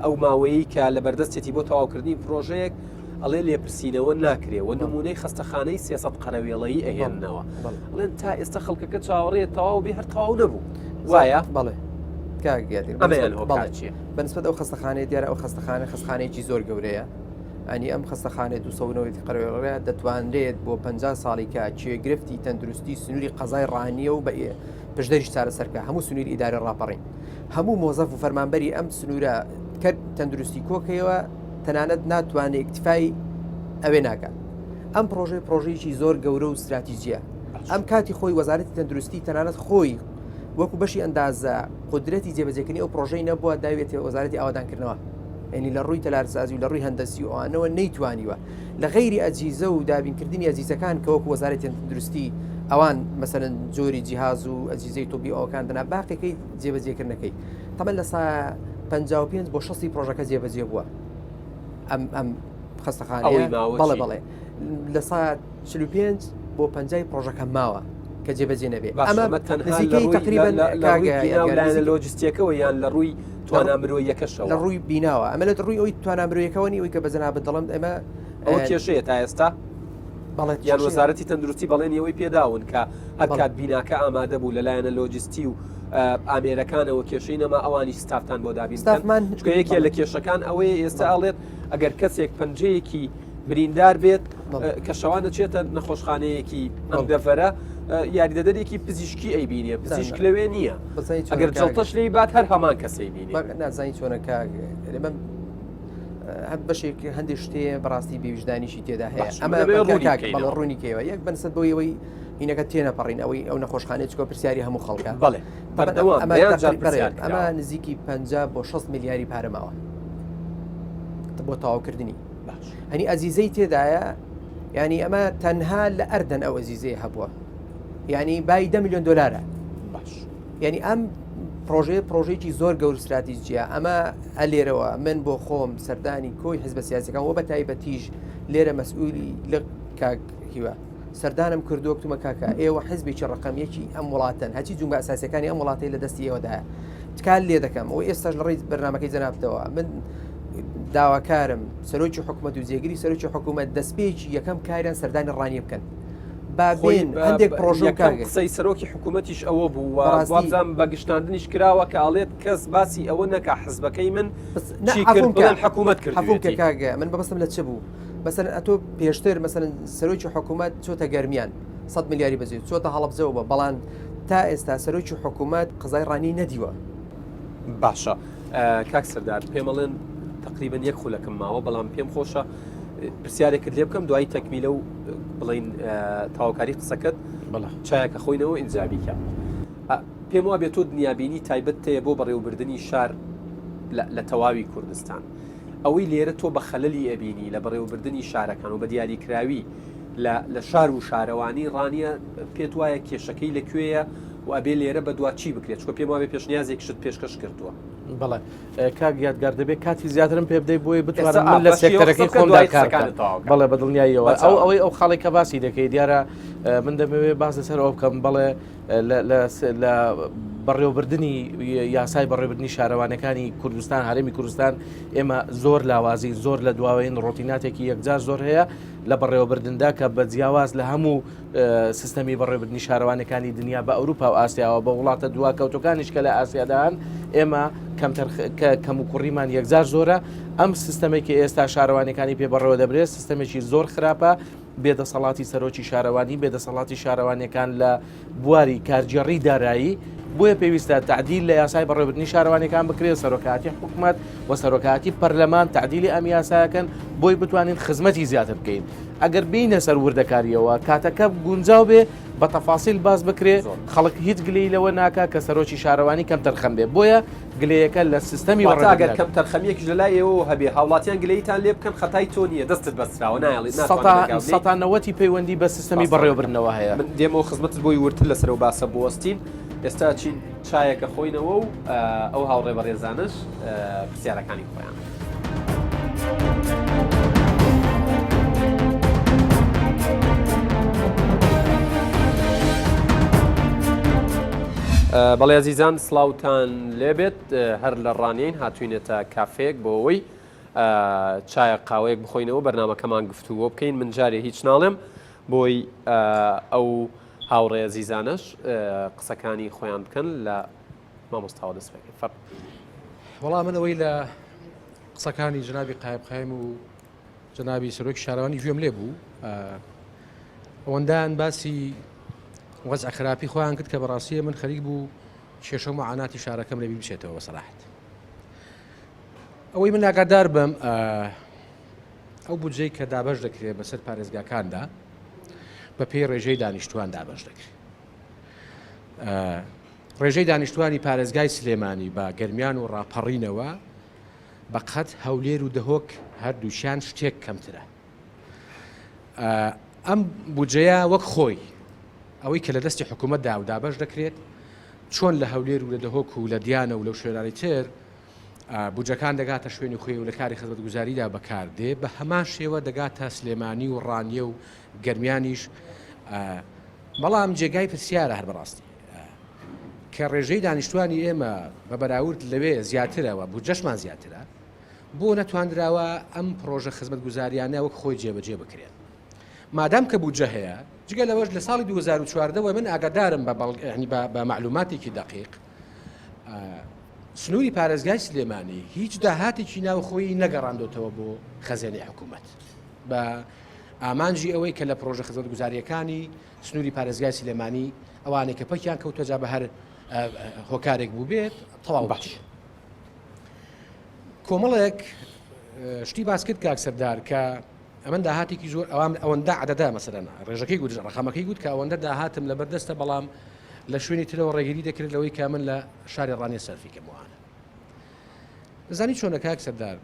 ئەو ماوەیە کە لە بەردەستێتی بۆ تەواوکردنی پرۆژەیەک ئەڵێ لێپرسینەوە ناکرێ و نمونەی خەستەخانەی 300 قەرەوێڵەیی ئەهێننەوە ئەڵێن تا ئێستا خەڵکەکە چاوەڕێ تەواو بێ هەر تەواو نەبوو وایە بەڵێ ئەمەیان هۆکار چییە؟ بەنسبەت ئەو خەستەخانەیە دیارە ئەو خەستەخانە خەستخانەیەکی زۆر گەورەیە ئەنی ئەم خەستەخانەی 290 قەرەوێڵەیە دەتوانرێت بۆ 50 ساڵی کە گرفتی تەندروستی سنووری قەزای ڕانیە و بە پشدەریش چارەسەرکە هەموو سنووری ئیدارە ڕاپەڕین هەموو مۆزەف و فەرمانبەری ئەم سنوورە کە تەندروستی کۆکەیەوە تەنانەت ناتوانێت ئیکتفای ئەوێ ناکات ئەم پرۆژەی پرۆژەیەکی زۆر گەورە و استراتیجیە ئەم کاتی خۆی وەزارەتی تەندروستی تەنانەت خۆی وەکو بەشی ئەندازە قودرەتی جێبەجێکردنی ئەو پرۆژەی نەبووە داوێتێ وەزارەتی ئاوادانکردنەوە یعنی لە ڕووی تەلارسازی و لە ڕووی هەندەسی و ئەوانەوە نەیتوانیوە لە غەیری ئەجیزە و دابینکردنی ئەجیزەکان کە وەکو وەزارەتی تەندروستی ئەوان مەسەلەن جۆری جیهاز و ئەجیزەی طبی ئەوکان دەنا باقیەکەی جێبەجێکردنەکەی تەمەن لە سا 55 بۆ 60 پرۆژەکە جێبەجێ بووە ئەم ئەم خەستەخانەیە بەڵێ بەڵێ لە سا 45 بۆ 50 پرۆژەکە ماوە کە جێبەجێ نەبێ ئەمە تەنها تقریبا لە لۆجستیەکەەوە یان لە ڕووی توانا مرۆیەکەشەوە لە ڕووی بیناوە ئەمە لە ڕووی ئەوی توانا مرۆیەکەوە نی ئەوی کە بە جەنابت دەڵێم ئەمە ئەوە کێشەیە تا ئێستا بەڵێ یان وەزارەتی تەندروستی بەڵێنی ئەوەی پێداون کە هەرکات بیناکە ئامادە بوو لەلایەنە لۆجستی و ئامێرەکانەوە کێشەی نەما ئەوانی ستافتان بۆ دابین ستافمان چونکە یەکێ لە کێشەکان ئەوەیە ئێستا ئەڵێت ئەگەر کەسێک پەنجەیەکی بریندار بێت کە شەوان دەچێتە نەخۆشخانەیەکی ئەم دەڤەرە یاریدەدەرێکی پزیشکی ئەیبینێ پزیشک لەوێ نییە ئەگەر جڵتەش لی بات هەر هەمان کەسەی بینێ نازانی چۆنە کاک هەر بەشێک هەندێک شتێ بەڕاستی بێویژدانیشی تێدا هەیە ئەمە بەڵێ ڕوونی کەیەوە یەک بەنسەت بۆ ئەوەی هینەکە تێنەپەڕین ئەوەی ئەو نەخۆشخانەی چکۆ پرسیاری هەموو خەڵکە بەڵێ ئەمە نزیکی 50 بۆ 60 ملیاری پارە ماوە بۆ تەواوکردنی هەنی ئەزیزەی تێدایە ینی ئەمە تەنها لە ئەردەن ئەو ئەزیزەی هەبووە ینی بای 10 میلیۆن دلارە باش یعنی ئەم پرۆژەیە پرۆژێکی زۆر گەور استراتیجیە ئەمە ئەلێرەوە من بۆ خۆم سەردانی کۆی حزبە سیاسەکان وە بە تایبەتیش لێرە مەسئولی لە کاک هیوا سەردانم کردووە کتومە کاکە ئێوە حزبێکی ڕقم یەکی ئەم وڵاتن هەچی جونگە ئەساسەکانی ئەم وڵاتی لە دەستی ئێوەدایە تکال لێ دەکەم و ئێستاش لە ڕێی بەرنمەکەی جەنابتەوە من داواکارم سەرۆکی حکوومەت و جێگری سەرۆکی حکوومەت دەستپێکی یەکەم کاریان سەردانی ڕانیە بکەن. بابێن هەندێک پرۆژە قسەی سەرۆکی حکوومەتیش ئەوە بوو وابزانم بە گشتاندنیش کراوە کە ئاڵێت کەس باسی ئەوە نەکا حزبەکەی من حکوومەت کرد کاگە من بەبستم لە چ بوو مەسەن ئەتۆ پێشتر مەسەن سەرۆکی حکوومەت چۆتە گەرمیان 100 ملیاری بەجێ چۆتە هەڵبجەوە بە بەڵام تا ئێستا سەرۆکی حکوومەت قەزای ڕانی نەدیوە. باشە کاک سەردار پێمەڵێن تقریبن یەک خولەکەم ماوە بەڵام پێم خۆشە پرسیارێکت لێ بکەم دوایی تەکمیلە و بڵین تاوکاری قسەکەت چایەکە خۆینەوە ئینجابیکە پێم وا بێت تۆ دنیابینی تایبەت هەیە بۆ بەڕێوەبردنی شار لە تەواوی کوردستان ئەوەی لێرە تۆ بە خەلەلی ئەبینی لە بەڕێوەبردنی شارەکان و بە دیاریکراوی لە شار و شارەوانی ڕانیە پێت وایە کێشەکەی لە کوێیە و ئەبێ لێرە بەدوا چی بکرێت چکە پێم وابێ پێشنیازێکشت پێشکەش کردووە. بەڵێ کاک یادگار دەبێت کاتی زیاترم پێ بدەیت بۆی بتوانم من لە سێکتەرەکەی خۆمدا کار بکەم بەڵێ بە دڵنیاییەوە ئەو ئەوەی ئەو خاڵی کە باسی دەکەی دیارە من دەمەوێت باس لەسەر ئەو بکەم بەڵێ لە بەڕێوەبردنی یاسای بەڕێوەبردنی شارەوانەکانی کوردستان هەرێمی کوردستان ئێمە زۆر لاوازین زۆر لە دواوەین ڕۆتیناتێکی یەکجار زۆر هەیە لە بەڕێوەبردندا کە بە جیاواز لە هەموو سیستەمی بەڕێوەبردنی شارەوانەکانی دنیا بە ئەوروپا و ئاسیاوە بە وڵاتە دواکەوتەکانیش کە لە ئاسیادان ئێمە کەمتر کەم و کوڕیمان یەکجار زۆرە ئەم سیستەمێکی ئێستا شارەوانەکانی پێ بەڕێوە دەبرێت سیستەمێکی زۆر خراپە بێدەسەڵاتی سەرۆکی شارەوانی، بێدەسەڵاتی شارەوانیەکان لە بواری کارگێڕی دارایی، بۆیە پێویستە تەعدیل لە یاسای بەڕێوەبردنی شارەوانیەکان بکرێت، سەرۆکایەتی حکومەت و سەرۆکایەتی پەرلەمان تەعدیلی ئەم یاسایەکەن بۆی بتوانین خزمەتی زیاتر بکەین. ئەگەر بێینە سەر وردەکاریەوە کاتەکە گونجاو بێ بە تەفاسیل باس بکرێ خەڵک هیچ گلەیی لەوە ناکا کە سەرۆکی شارەوانی کەمتەرخەم بێ بۆیە گلەیەکە لە سیستەمی واتە ئەگەر کەمتەرخەمییەکیش لە لای ئێوەوە هەبێ هاوڵاتیان گلەییتان لێ بکەن خەتای تۆ نییە دەستت بەستراوە نایەڵی ناتوانن ڕێگا بدەیت. سەتا نەوەتی پەیوەندی بە سیستەمی بەڕێوەبردنەوە هەیە. من دێمەوە خزمەتت بۆی وردتر لەسەر ئەو باسە بوەستین. ئێستا ئەچین چایەک ئەخۆینەوە و ئەو هاوڕێ بەڕێزانەش پرسیارەکانی خۆیان. بەڵێ ئەزیزان سڵاوتان لێبێت هەر لە ڕانیین هاتوینێتە کافەیەک بۆ ئەوەی چایە قاوەیەک بخۆینەوە بەرنمەکەمان گفتوگۆ بکەین من جارێ هیچ ناڵێم بۆی ئەو هاوڕێ زیزانەش قسەکانی خۆیان بکەن لە مامۆستاوە دەست پێ فەر وەڵا من ئەوەی لە قسەکانی جنابی قایب قایم و جنابی سەرۆکی شارەوانی گوێم لێ بوو ئەوەندان باسی وەزع خراپی خۆیان کرد کە بەڕاستیە من خەریک بوو کێشە و معاناتی شارەکەم لەبیر بچێتەوە بە سەراحەت ئەوەی من ئاگادار بم ئەو بودجەی کە دابەش دەکرێت بەسەر پارێزگاکاندا بە پێی ڕێژەی دانیشتوان دابەش دەکرێت ڕێژەی دانیشتوانی پارێزگای سلێمانی بە گەرمیان و ڕاپەڕینەوە بە قەت هەولێر و دهۆک هەردووچیان شتێک کەمترە ئەم بودجەیە وەک خۆی ئەوەی کە لە دەستی حکوومەتدا و دابەش دەکرێت چۆن لە هەولێر و لە دهۆک و لە دیانە و لەو شوێنانی تر بودجەکان دەگاتە شوێنی خۆی و لە کاری خزمەتگوزاریدا بەکاردێ بە هەمان شێوە دەگاتە سلێمانی و ڕانیە و گەرمیانیش بەڵام جێگای پرسیارە هەر بەڕاستی کە ڕێژەی دانیشتوانی ئێمە بە بەراورد لەوێ زیاترەوە بودجەشمان زیاترە بۆ نەتواندراوە ئەم پڕۆژە خزمەتگوزاریانە وەک خۆی جێبەجێ بکرێن مادام کە بودجە هەیە جگە لەوەش لە ساڵی 2014 وە من ئاگادارم بە بەڵگەنی بە معلوماتێکی دقیق سنووری پارێزگای سلێمانی هیچ داهاتێکی ناوخۆی نەگەڕاندۆتەوە بۆ خەزێنەی حکوومەت بە ئامانجی ئەوەی کە لە پرۆژە خزمەتگوزاریەکانی سنووری پارێزگای سلێمانی ئەوانەی کە پەکیان کەوتە جا بە هەر هۆکارێک بوو بێت تەواو باش. کۆمەڵێک شتی باس کرد کاک سەردار کە ئەمن داهاتێکی زۆر ئەوام ئەوەندە عدەدا مەسەرەن ڕێژەکەی گوت ڕقەمەکەی گوت کە ئەوەندە داهاتم لەبەر دەستە بەڵام لە شوێنی ترەوە ڕێگری دەکرێت لەوەی کە من لە شاری ڕانیە سەرفی کەموانە زانی چۆنە کاک سەردار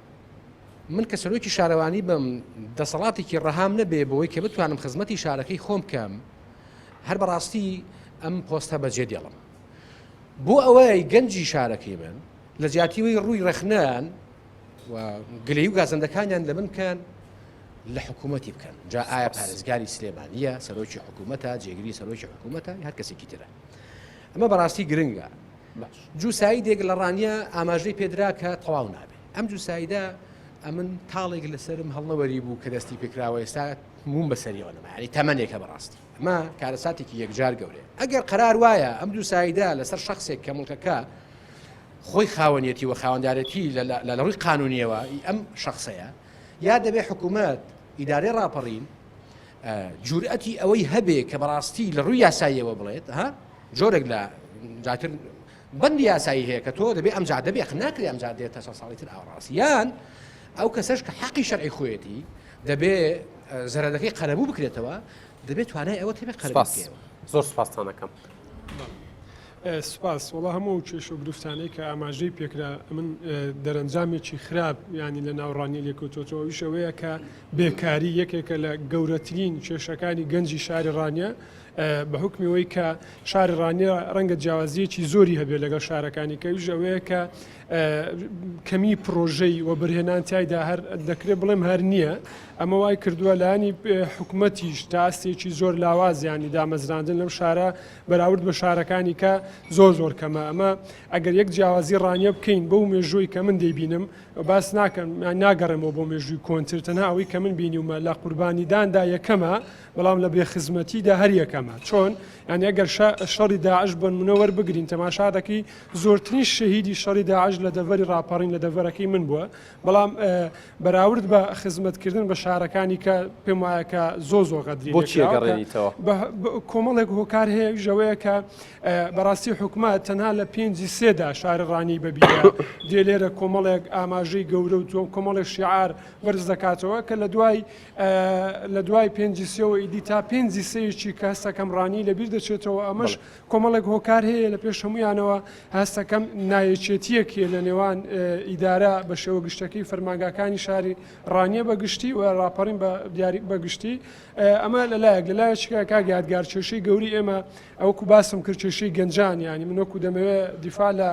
من کە سەرۆکی شارەوانی بم دەسەڵاتێکی ڕەهام نەبێ بۆی کە بتوانم خزمەتی شارەکەی خۆم بکەم هەر بەڕاستی ئەم پۆستە بەجێ دێڵم بۆ ئەوەی گەنجی شارەکەی من لە جیاتیوەی ڕووی ڕەخنەیان و گلەی و گازەندەکانیان لە من بکەن لە حکوومەتی بکەن جا ئایا پارێزگاری سلێمانیە سەرۆکی حکوومەتە جێگری سەرۆکی حکوومەتە هەر کەسێکی ترە ئەمە بەڕاستی گرنگە جوو سایدێک لە ڕانیە ئاماژەی پێدرا کە تەواو نابێت ئەم جوو سایدە. ئەمن تاڵێک لەسرم هەڵنەوەری بوو کە دەستی پێکراوە ئێستا موم بەسەریەوە نەما یعنی تەمەنێکە بەڕاستی ئەمە کارەساتێکی یەکجار گەورەیە ئەگەر قەرار وایە ئەم دوو سایدە لەسەر شخصێک کە مڵکەکە خۆی خاوەنیەتی و خاوەندارێتی لە ڕووی قانونیەوە ئەم شخصەیە یا دەبێ حکوومەت ئیدارەی ڕاپەڕین جورئەتی ئەوەی هەبێ کە بەڕاستی لە ڕووی یاساییەوە بڵێت ها جۆرێک لە جاتر بەندی یاسایی هەیە کە تۆ دەبێ ئەم جادە بێ ناکرێ ئەم جادەیە تا چەند ساڵی تر ئاوڕاست یان ئەو کەسەش کە حەقی شەرعی خۆیەتی دەبێ زەرەدەکەی قەرەبوو بکرێتەوە دەبێت توانای ئەوە تێبێ قەرەبوو بکرێتەوە. زۆر سپاستان ئەکەم. سپاس وەڵا هەموو ئەو کێشە و گرفتانەی کە ئاماژەی پێکرا ئەمن دەرەنجامێکی خراپ ینی لە ناوڕانی لێکەوتۆتەوە ئەویش ئەوەیە کە بێکاری یەکێکە لە گەورەترین کێشەکانی گەنجی شاری ڕانیە بە حوکمی ئەوەی کە شاری ڕانیە ڕەنگە جیاوازیەکی زۆری هەبێت لەگەڵ شارەکانی کە ئەویش ئەوەیە کە کەمی پرۆژەی وەبەرهێنان تایدا هەر دەکرێت بڵێم هەر نییە ئەمە وای کردووە لایەنی حکومەتیش تا ئاستێکی زۆر لاواز ینی دامەزراندن لەم شارە بەراورد بە شارەکانی کە زۆر زۆر کەمە ئەمە ئەگەر یەک جیاوازی ڕانیە بکەین بەو مێژووی کە من دەیبینم باس ناکەم ناگەڕێمەوە بۆ مێژووی کۆنتر تەنها ئەوەی کە من بینیومە لە قوربانیداندا یەکەمە بەڵام لە بێخزمەتیدا هەر یەکەمە چۆن یانی ئەگەر شەڕی داعش بۆنمونە وەربگرین تەماشا دەکەی زۆرترین شەهیدی شەڕی داعش لە دەڤەری ڕاپەڕین لە دەڤەرەکەی من بووە بەڵام بەراورد بە خزمەتکردن بە شارەکانی کە پێم وایە کە زۆ زۆر غەدری بۆچی گەڕێنیتەوە کۆمەڵێک هۆکار هەیە ژەوەیە کە بەڕاستی حکومەت تەنها لە پێنجی سێدا شاری ڕانی بەبیرە دێ لێرە کۆمەڵێک ئاماژەی گەورە و کۆمەڵێک شعار بەرز دەکاتەوە کە لە دوای لە دوای پێنجی سێوە ئیدی تا پێنجی سێیەکی کە هەستەکەم ڕانی لەبیر دەچێتەوە ئەمەش کۆمەڵێک هۆکار هەیە لە پێش هەمویانەوە هەستەکەم نایەکێتیەک هەیە لە نێوان ئیدارە بە شێوە گشتەکەی فەرمانگاکانی شاری ڕانیە بە گشتی و ڕاپەڕین بە دیاری بە گشتی ئەمە لەلایەک لەلایەکیکە کاک یادگار کێشەی گەوری ئێمە ئەوەکو باسم کرد کێشەی گەنجان یانی من وەکو دەمەوێت دیفاع لە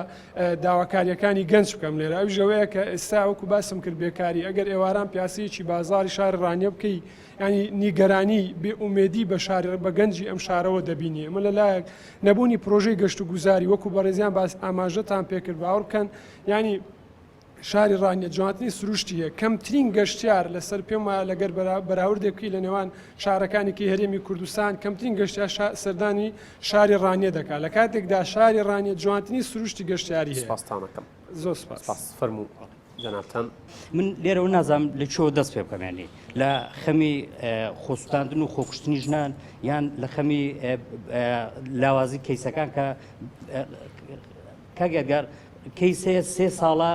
داواکاریەکانی گەنج بکەم لێرە ئەویش ئەوەیە کە ئێستا وەکو باسم کرد بێکاری ئەگەر ئێواران پیاسەیەکی بازاری شاری ڕانیە بکەی ینی نیگەرانی بێ ئومێدی بە شاری بە گەنجی ئەم شارەوە دەبینی ئەمە لەلایەک نەبوونی پرۆژەی گەشت و گوزاری وەکو بەڕێزیان باس ئاماژەتان پێکرد باوەڕ بکەن ینی شاری ڕانیە جوانترین سروشتی هەیە، کەمترین گەشتیار لەسەر پێم وایە لەگەر بەراوردێک بکەی لە نێوان شارەکانی کەی هەرێمی کوردستان کەمترین گەشتیار سەردانی شاری ڕانیە دەکات لە کاتێکدا شاری ڕانیە جوانترین سروشتی گەشتیاری هەیە. سپاستانەکەم. زۆر سپاس. سپاس. فەرموو جەنابتان. من لێرەوە نازانم لە کوێوە دەست پێ بکەم یانی لە خەمی خۆسوتاندن و خۆکوشتنی ژنان یان لە خەمی لاوازی کەیسەکان کە کاک یادگار کەیس هەیە سێ ساڵە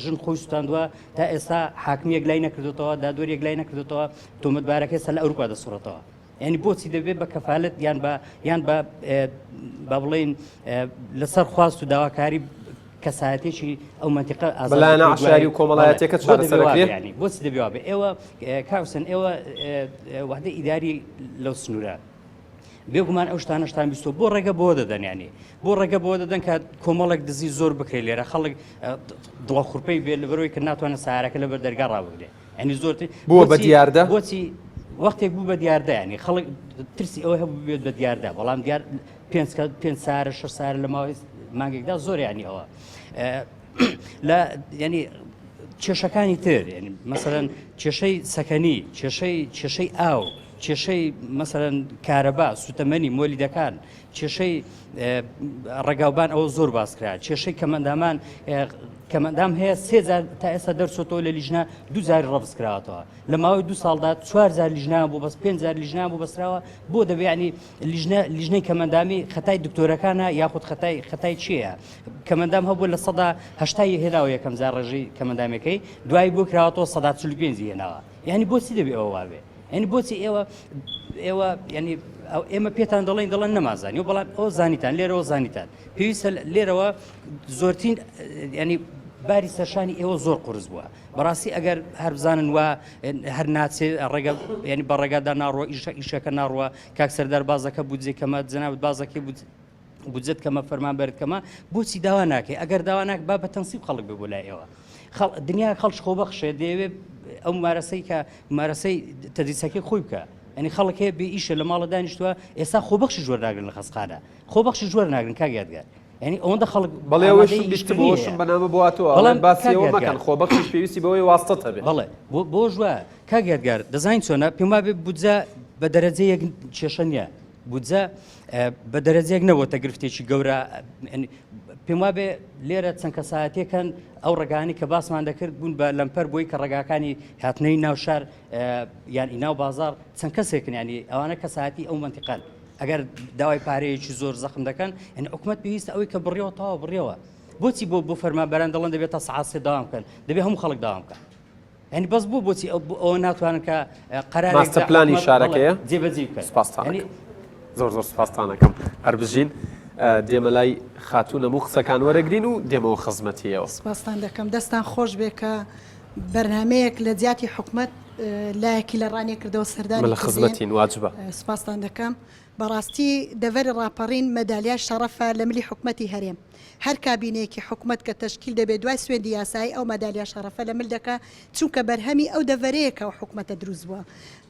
ژن خۆی سوتاندووە تا ئێستا حاکمی یەکلای نەکردوتەوە دادوەر یەکلای نەکردوتەوە تۆمەتبارەکە ئێستا لە ئەوروپا دەسوڕێتەوە یعنی بۆچی دەبێت بە کەفالەت یان بە یان بە با بڵێین لەسەر خواست و داواکاری کەسایەتێکی ئەو منتیقە ئازاد بەلایەنە عەشایری و کۆمەڵایەتیەکە چارەسەر دەکرێت؟ ینی بۆچی دەبێ وابێ ئێوە کاوسن ئێوە وحدە ئیداری لەو سنوورە بێگومان ئەو شتانەشتان بیستوە بۆ ڕێگە بۆ دەدەن ینی بۆ ڕێگە بۆ دەدەن کە کۆمەڵێک دزی زۆر بکرێت لێرە خەڵک دڵەخورپەی بێت لەبەرەوەی کە ناتوانێت سارەکە لەبەر دەرگا ڕابگرێت ینی زۆرتر بووە بە دیاردە بۆچی وەختێک بوو بە دیاردە ینی خەڵک ترسی ئەوە هەبوو بێت بە دیاردە بەڵام دیار پێنج پێ سارە شە سارە لە ماوەی مانگێکدا زۆر ینی ئەوە لە ینی کێشەکانی تر ینی مەسەرەن کێشەی سەکەنی کێشەی کێشەی ئاو کێشەی مەسەلەن کارەبا، سوتەمەنی، مۆلیدەکان، کێشەی ڕێگاوبان ئەوە زۆر باس کرا، کێشەی کەمئەندامان کەمئەندام هەیە سێ جار تا ئێستا دەرچۆتەوە لە لیژنە دوو جاری ڕەفز کراوەتەوە لە ماوەی دوو ساڵدا چوار جار لیژنە بۆ بەس پێنج جار لیژنە بۆ بەسراوە بۆ دەبێ ینی لیژنە لیژنەی کەمئەندامی خەتای دکتۆرەکانە یاخود خەتای خەتای چییە کەمئەندام هەبوو لە سەدا هەشتای هێناوە یەکەم جار ڕێژەی کەمئەندامەکەی دوای بۆ کراوەتەوە سەدا 45 هێناوە یعنی بۆچی دەبێ ئەوە وابێ یعنی بۆچی ئێوە ئێوە ینی ئێمە پێتان دەڵێن دەڵێن نەمازانی و بەڵام ئەو زانیتان لێرەوە زانیتان پێویستە لێرەوە زۆرترین ینی باری سەرشانی ئێوە زۆر قرس بووە بەڕاستی ئەگەر هەر بزانن وا هەر ناچێ ڕێگە ینی بە ڕێگادا ناڕوە ئیشە ئیشەکە ناڕوە کاک سەردار بازەکە بودجێ کەمە جەنابت بازەکەی بود بودجەت کەمە فەرمانبەرت کەمە بۆچی داوا ناکەی ئەگەر داوا ناک با بە تەنسیب خەڵک بێ بۆ لای ئێوە خەڵ دنیا خەڵک خۆبەخشێ دەیەوێ ئەو مارەسەی کە مارەسەی تەدریسەکەی خۆی بکە ئەنی خەڵک هەیە بێ ئیشە لە ماڵە دانیشتووە ئێستا خۆبەخشی ژوەر ناگرن لە خەسخانە خۆبەخشی ژوەر ناگرن کاک یادگار. یعنی ئەوەندە خەڵک بەڵێ ئەوەشم بیستبوو ئەوەشم بەنامە بۆ هاتووە ئەڵێن باسی ئەوە مەکەن خۆبەخشیش پێویستی بەوەی واستەت هەبێ. بەڵێ بۆش وایە کاک یادگار دەزانین چۆنە پێم وابێ بودجە بە دەرەجەیەک کێشە نییە بودجە بە دەرەجەیەک نەبۆتە گرفتێکی گەورە پێم وابێ لێرە چەند کەسایەتێکن ئەو ڕێگانی کە باسمان دەکرد بوون بە لەمپەر بۆی کە ڕێگاکانی هاتنەی ناو شار یان ناو بازار چەند کەسێکن ینی ئەوانە کەسایەتی ئەو منتیقان ئەگەر داوای پارەیەکی زۆر زەخم دەکەن یعنی حکومت پێویستە ئەوەی کە بڕیەوە تەواو بڕیەوە بۆچی بۆ بۆ فەرمانبەران دەڵێن دەبێت تا سەعات سێ داوام بکەن دەبێت هەموو خەڵک داوام بکەن یعنی بەس بۆ بۆچی ئەوە ناتوانن کە قەرارێک ماستەر پلانی شارەکەیە جێبەجێ بکەن سپاستان زۆر زۆر سپاستانەکەم هەر بژین دێمە لای خاتوو نەموو قسەکان وەرەگرین و دێمەوە خزمەتیەوە. سپاستان دەکەم دەستان خۆش بێ کە بەرنامەیەک لە جیاتی حکومەت لایەکی لە ڕانیە کردەوە سەردانی من لە خزمەتین واجبە. سوپاستان دەکەم. بەڕاستی دەڤەری ڕاپەڕین مەدالیای شەڕەفە لە ملی حکومەتی هەرێم. هەر کابینەیەکی حکومەت کە تەشکیل دەبێ دوای سوێندی یاسایی ئەو مەدالیا شەڕەفە لە مل دەکا چونکە بەرهەمی ئەو دەڤەرەیە کە ئەو حکومەتە دروست بووە.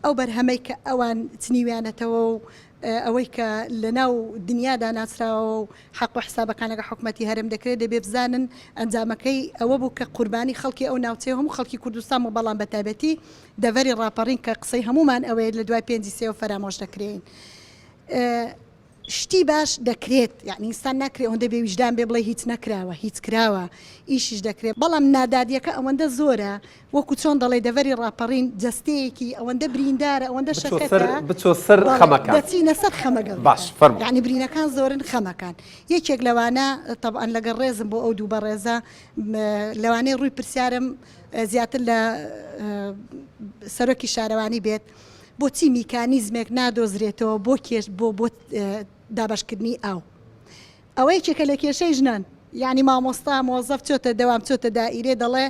ئەو بەرهەمەی کە ئەوان چنیویانەتەوە و ئەوەی کە لە ناو دنیادا ناسراوە و حەق و حسابەکان لەگەڵ حکومەتی هەرێم دەکرێت دەبێ بزانن ئەنجامەکەی ئەوە بوو کە قوربانی خەڵکی ئەو ناوچەیە و هەموو خەڵکی کوردستان بوو بەڵام بە تایبەتی دەڤەری ڕاپەڕین کە قسەی هەموومان ئەوەیە لە دوای پێنجی سێوە فەرامۆش دەکرێین شتی باش دەکرێت یعنی ئینسان ناکرێت ئەوەندە بێ ویژدان بێ بڵێ هیچ نەکراوە هیچ کراوە ئیشیش دەکرێت بەڵام نادادیەکە ئەوەندە زۆرە وەکو چۆن دەڵێی دەڤەری ڕاپەڕین جەستەیەکی ئەوەندە بریندارە ئەوەندە بچۆ سەر شەکەتە بچۆ سەر بەڵێ خەمەکان. دەچینە سەر خەمە گەورەکان باش فەرموو. یانی برینەکان زۆرن خەمەکان یەکێک لەوانە تەبعەن لەگەڵ ڕێزم بۆ ئەو دوو بەڕێزە م لەوانەیە ڕووی پرسیارم زیاتر لە سەرۆکی شارەوانی بێت بۆچی میکانیزمێک نادۆزرێتەوە بۆ کێش بۆ بۆ دابەشکردنی ئاو ئەوە یەکێکە لە کێشەی ژنان یانی مامۆستا مۆزەف چۆتە دەوام چۆتە دائیرێ دەڵێ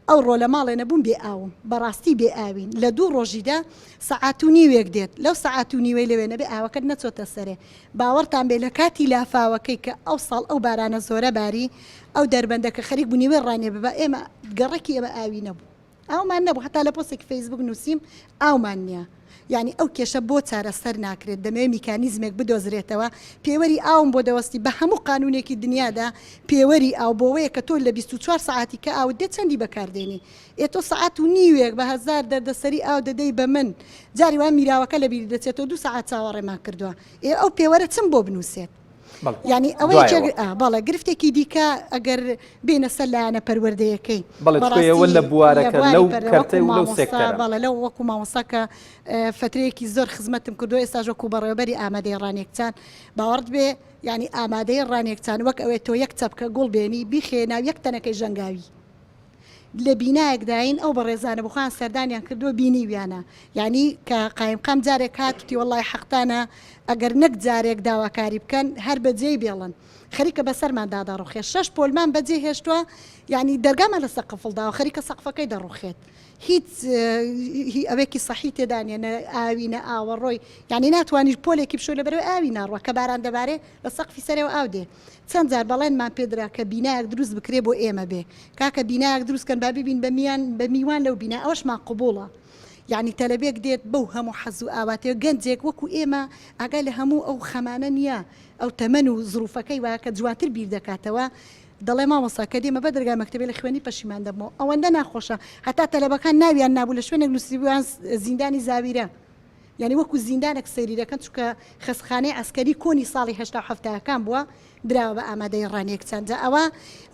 ئەوڕۆ لە ماڵێ نەبووم بێ ئاوم بەڕاستی بێ ئاوین لە دوو ڕۆژیدا سەعات و نیوێک دێت لەو سەعات و نیوەی لەوێ نەبێ ئاوەکەت نەچۆتە سەرێ باوەڕتان بێ لە کاتی لافاوەکەی کە ئەو ساڵ ئەو بارانە زۆرە باری ئەو دەربەندە کە خەریک بوو نیوەی ڕانیە ببا ئێمە گەڕەکی ئێمە ئاوی نەبوو. ئاومان نەبوو هەتا لە پۆستێکی فەیسبوک نووسیم ئاومان نییە یانی ئەو کێشە بۆ چارەسەر ناکرێت دەمەوێت میکانیزمێک بدۆزرێتەوە پێوەری ئاوم بۆ دەوەستی بە هەموو قانونێکی دنیادا پێوەری ئاو بۆوەیە کە تۆ لە 24 سەعاتی کە ئاوت دێت چەندی بەکاردێنی ئێ تۆ سەعات و نیوێک بە هەزار دەردەسەری ئاو دەدەی بە من جاری وایە میراوەکە لەبیری دەچێتەوە دوو سەعات چاوەڕێمان کردووە ئێ ئەو پێوەرە چم بۆ بنووسێت؟ یانی ئەوە یەکێک بەڵێ گرفتێکی دیکە ئەگەر بێنە سەر لایەنە پەروەردەیەکەی بەڵێ ئەوە لە بوارەکە لەو کەرتەی و لەو سێکتەرە بەڵێ لەو وەکو مامۆستا کە فترەیەکی زۆر خزمەتم کردو ئێستاش وەکو بەڕێوەبەری ئامادەی ڕانیەکچان باوەڕت بێ یانی ئامادەی ڕانیەکچان وەک ئەوێ تۆ یەک چەپکە گوڵ بێنی بیخێ ناو یەک تەنەکەی ژەنگاوی لە بینایەکداین ئەو بەڕێزانە بۆخۆیان سەردانیان کردووە بینیویانە یانی کە قایمقام جارێک هات وتی وەڵای حەقتانە ئەگەر نەک جارێک داواکاری بکەن هەر بەجێی بێڵن خەریکە بەسەرمان دادەڕوخێت شەش پۆلمان بەجێ هێشتووە یانی دەرگامان لەسەر قفڵ داوە خەریکە سەقفەکەی دەڕوخێت هیچ ئەوێکی سەحی تێدا نیە نە ئاوی نە ئاوەڕۆی یانی ناتوانیش پۆلێکی بشۆی لەبەرەوەی ئاوی ناڕوا کە باران دەبارێ لە سەقفی سەرەوە ئاو دێ چەند جار بەڵێنمان پێدرا کە بینایەک دروست بکرێ بۆ ئێمە بێ کاکە بینایەک دروست کەن با ببین بە میان بە میوان لەو بینا ئەوەشمان قبوڵە یانی تەلەبێک دێت بەو هەموو حەز و ئاواتەوە گەنجێک وەکو ئێمە ئاگای لە هەموو ئەو خەمانە نییە ئەو تەمەن و زروفەکەی وایە کە جوانتر بیر دەکاتەوە دەڵێ مامۆستا کە دێمە بە دەرگای مەکتەبێ لە خوێندنی پەشیمان دەبمەوە ئەوەندە ناخۆشە هەتا تەلەبەکان ناویان نابوو لە شوێنێک نووسیبوویان زیندانی زاویرە یانی وەکو زیندانێک سەیری دەکەن چونکە خەستخانەی عەسکەری کۆنی ساڵی هەشتاو حەفتاکان بووە دراوە بە ئامادەی ڕانیە کچان جا ئەوە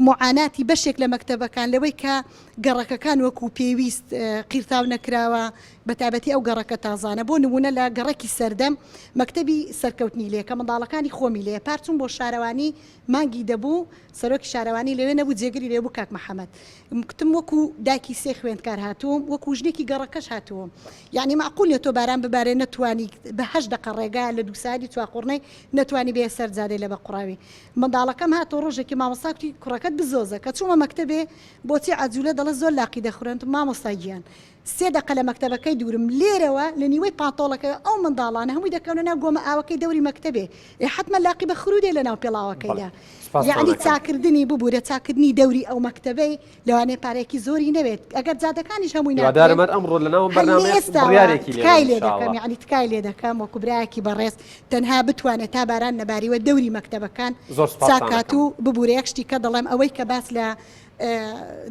موعاناتی بەشێک لە مەکتەبەکان لەوەی کە گەڕەکەکان وەکو پێویست قیرتاو نەکراوە بەتایبەتی ئەو گەڕەکە تازانە بۆ نمونە لە گەڕەکی سەردەم مەکتەبی سەرکەوتنی لێ کە منداڵەکانی خۆمی لێ پار چووم بۆ شارەوانی مانگی دەبوو سەرۆکی شارەوانی لەوێ نەبوو جێگری لەوێ بوو کاک محەمەد کوتم وەکو دایکی سێ خوێندکار هاتووم وەکو ژنێکی گەڕەکەش هاتووم یعنی مەعقول نیە تۆ باران ببارێ نەتوانی بە هەشت دەقە ڕێگا لە دووساری چواقوڕنەی نەتوانی بێ سەر جادەی لە بەقوڕاوی منداڵەکەم هاتەوە ڕۆژێکی مامۆستا کوتی کوڕەکەت بزۆزە کە چوومە مەکتەبێ بۆچی عەجولە دەڵێ زۆر لاقی دەخورێن مامۆستا گیان. سێ دەقە لە مەکتەبەکەی دوورم لێرەوە لە نیوەی پانتۆڵەکەی ئەو منداڵانە هەمووی دەکەونە ناو گۆمە ئاوەکەی دەوری مەکتەبێ ئێ حەتمەن لاقی بە خرو دێ لە ناو پێڵاوەکەیدا یەعنی چاکردنی ببورە چاکردنی دەوری ئەو مەکتەبەی لەوانەیە پارەیەکی زۆری نەوێت ئەگەر جادەکانیش هەمووی هیوادارم هەر ئەمڕۆ لە ناو بەرنامەیە بڕیارێکی لێ تکای لێ دەکەم یعنی تکای لێ دەکەم وەکو برایەکی بەڕێز تەنها بتوانێت تا باران نەباریوە دەوری مەکتەبەکان زۆر سوپاستان چاکات و ببورە یەک شتی کە دەڵێم ئەوەی کە باس لە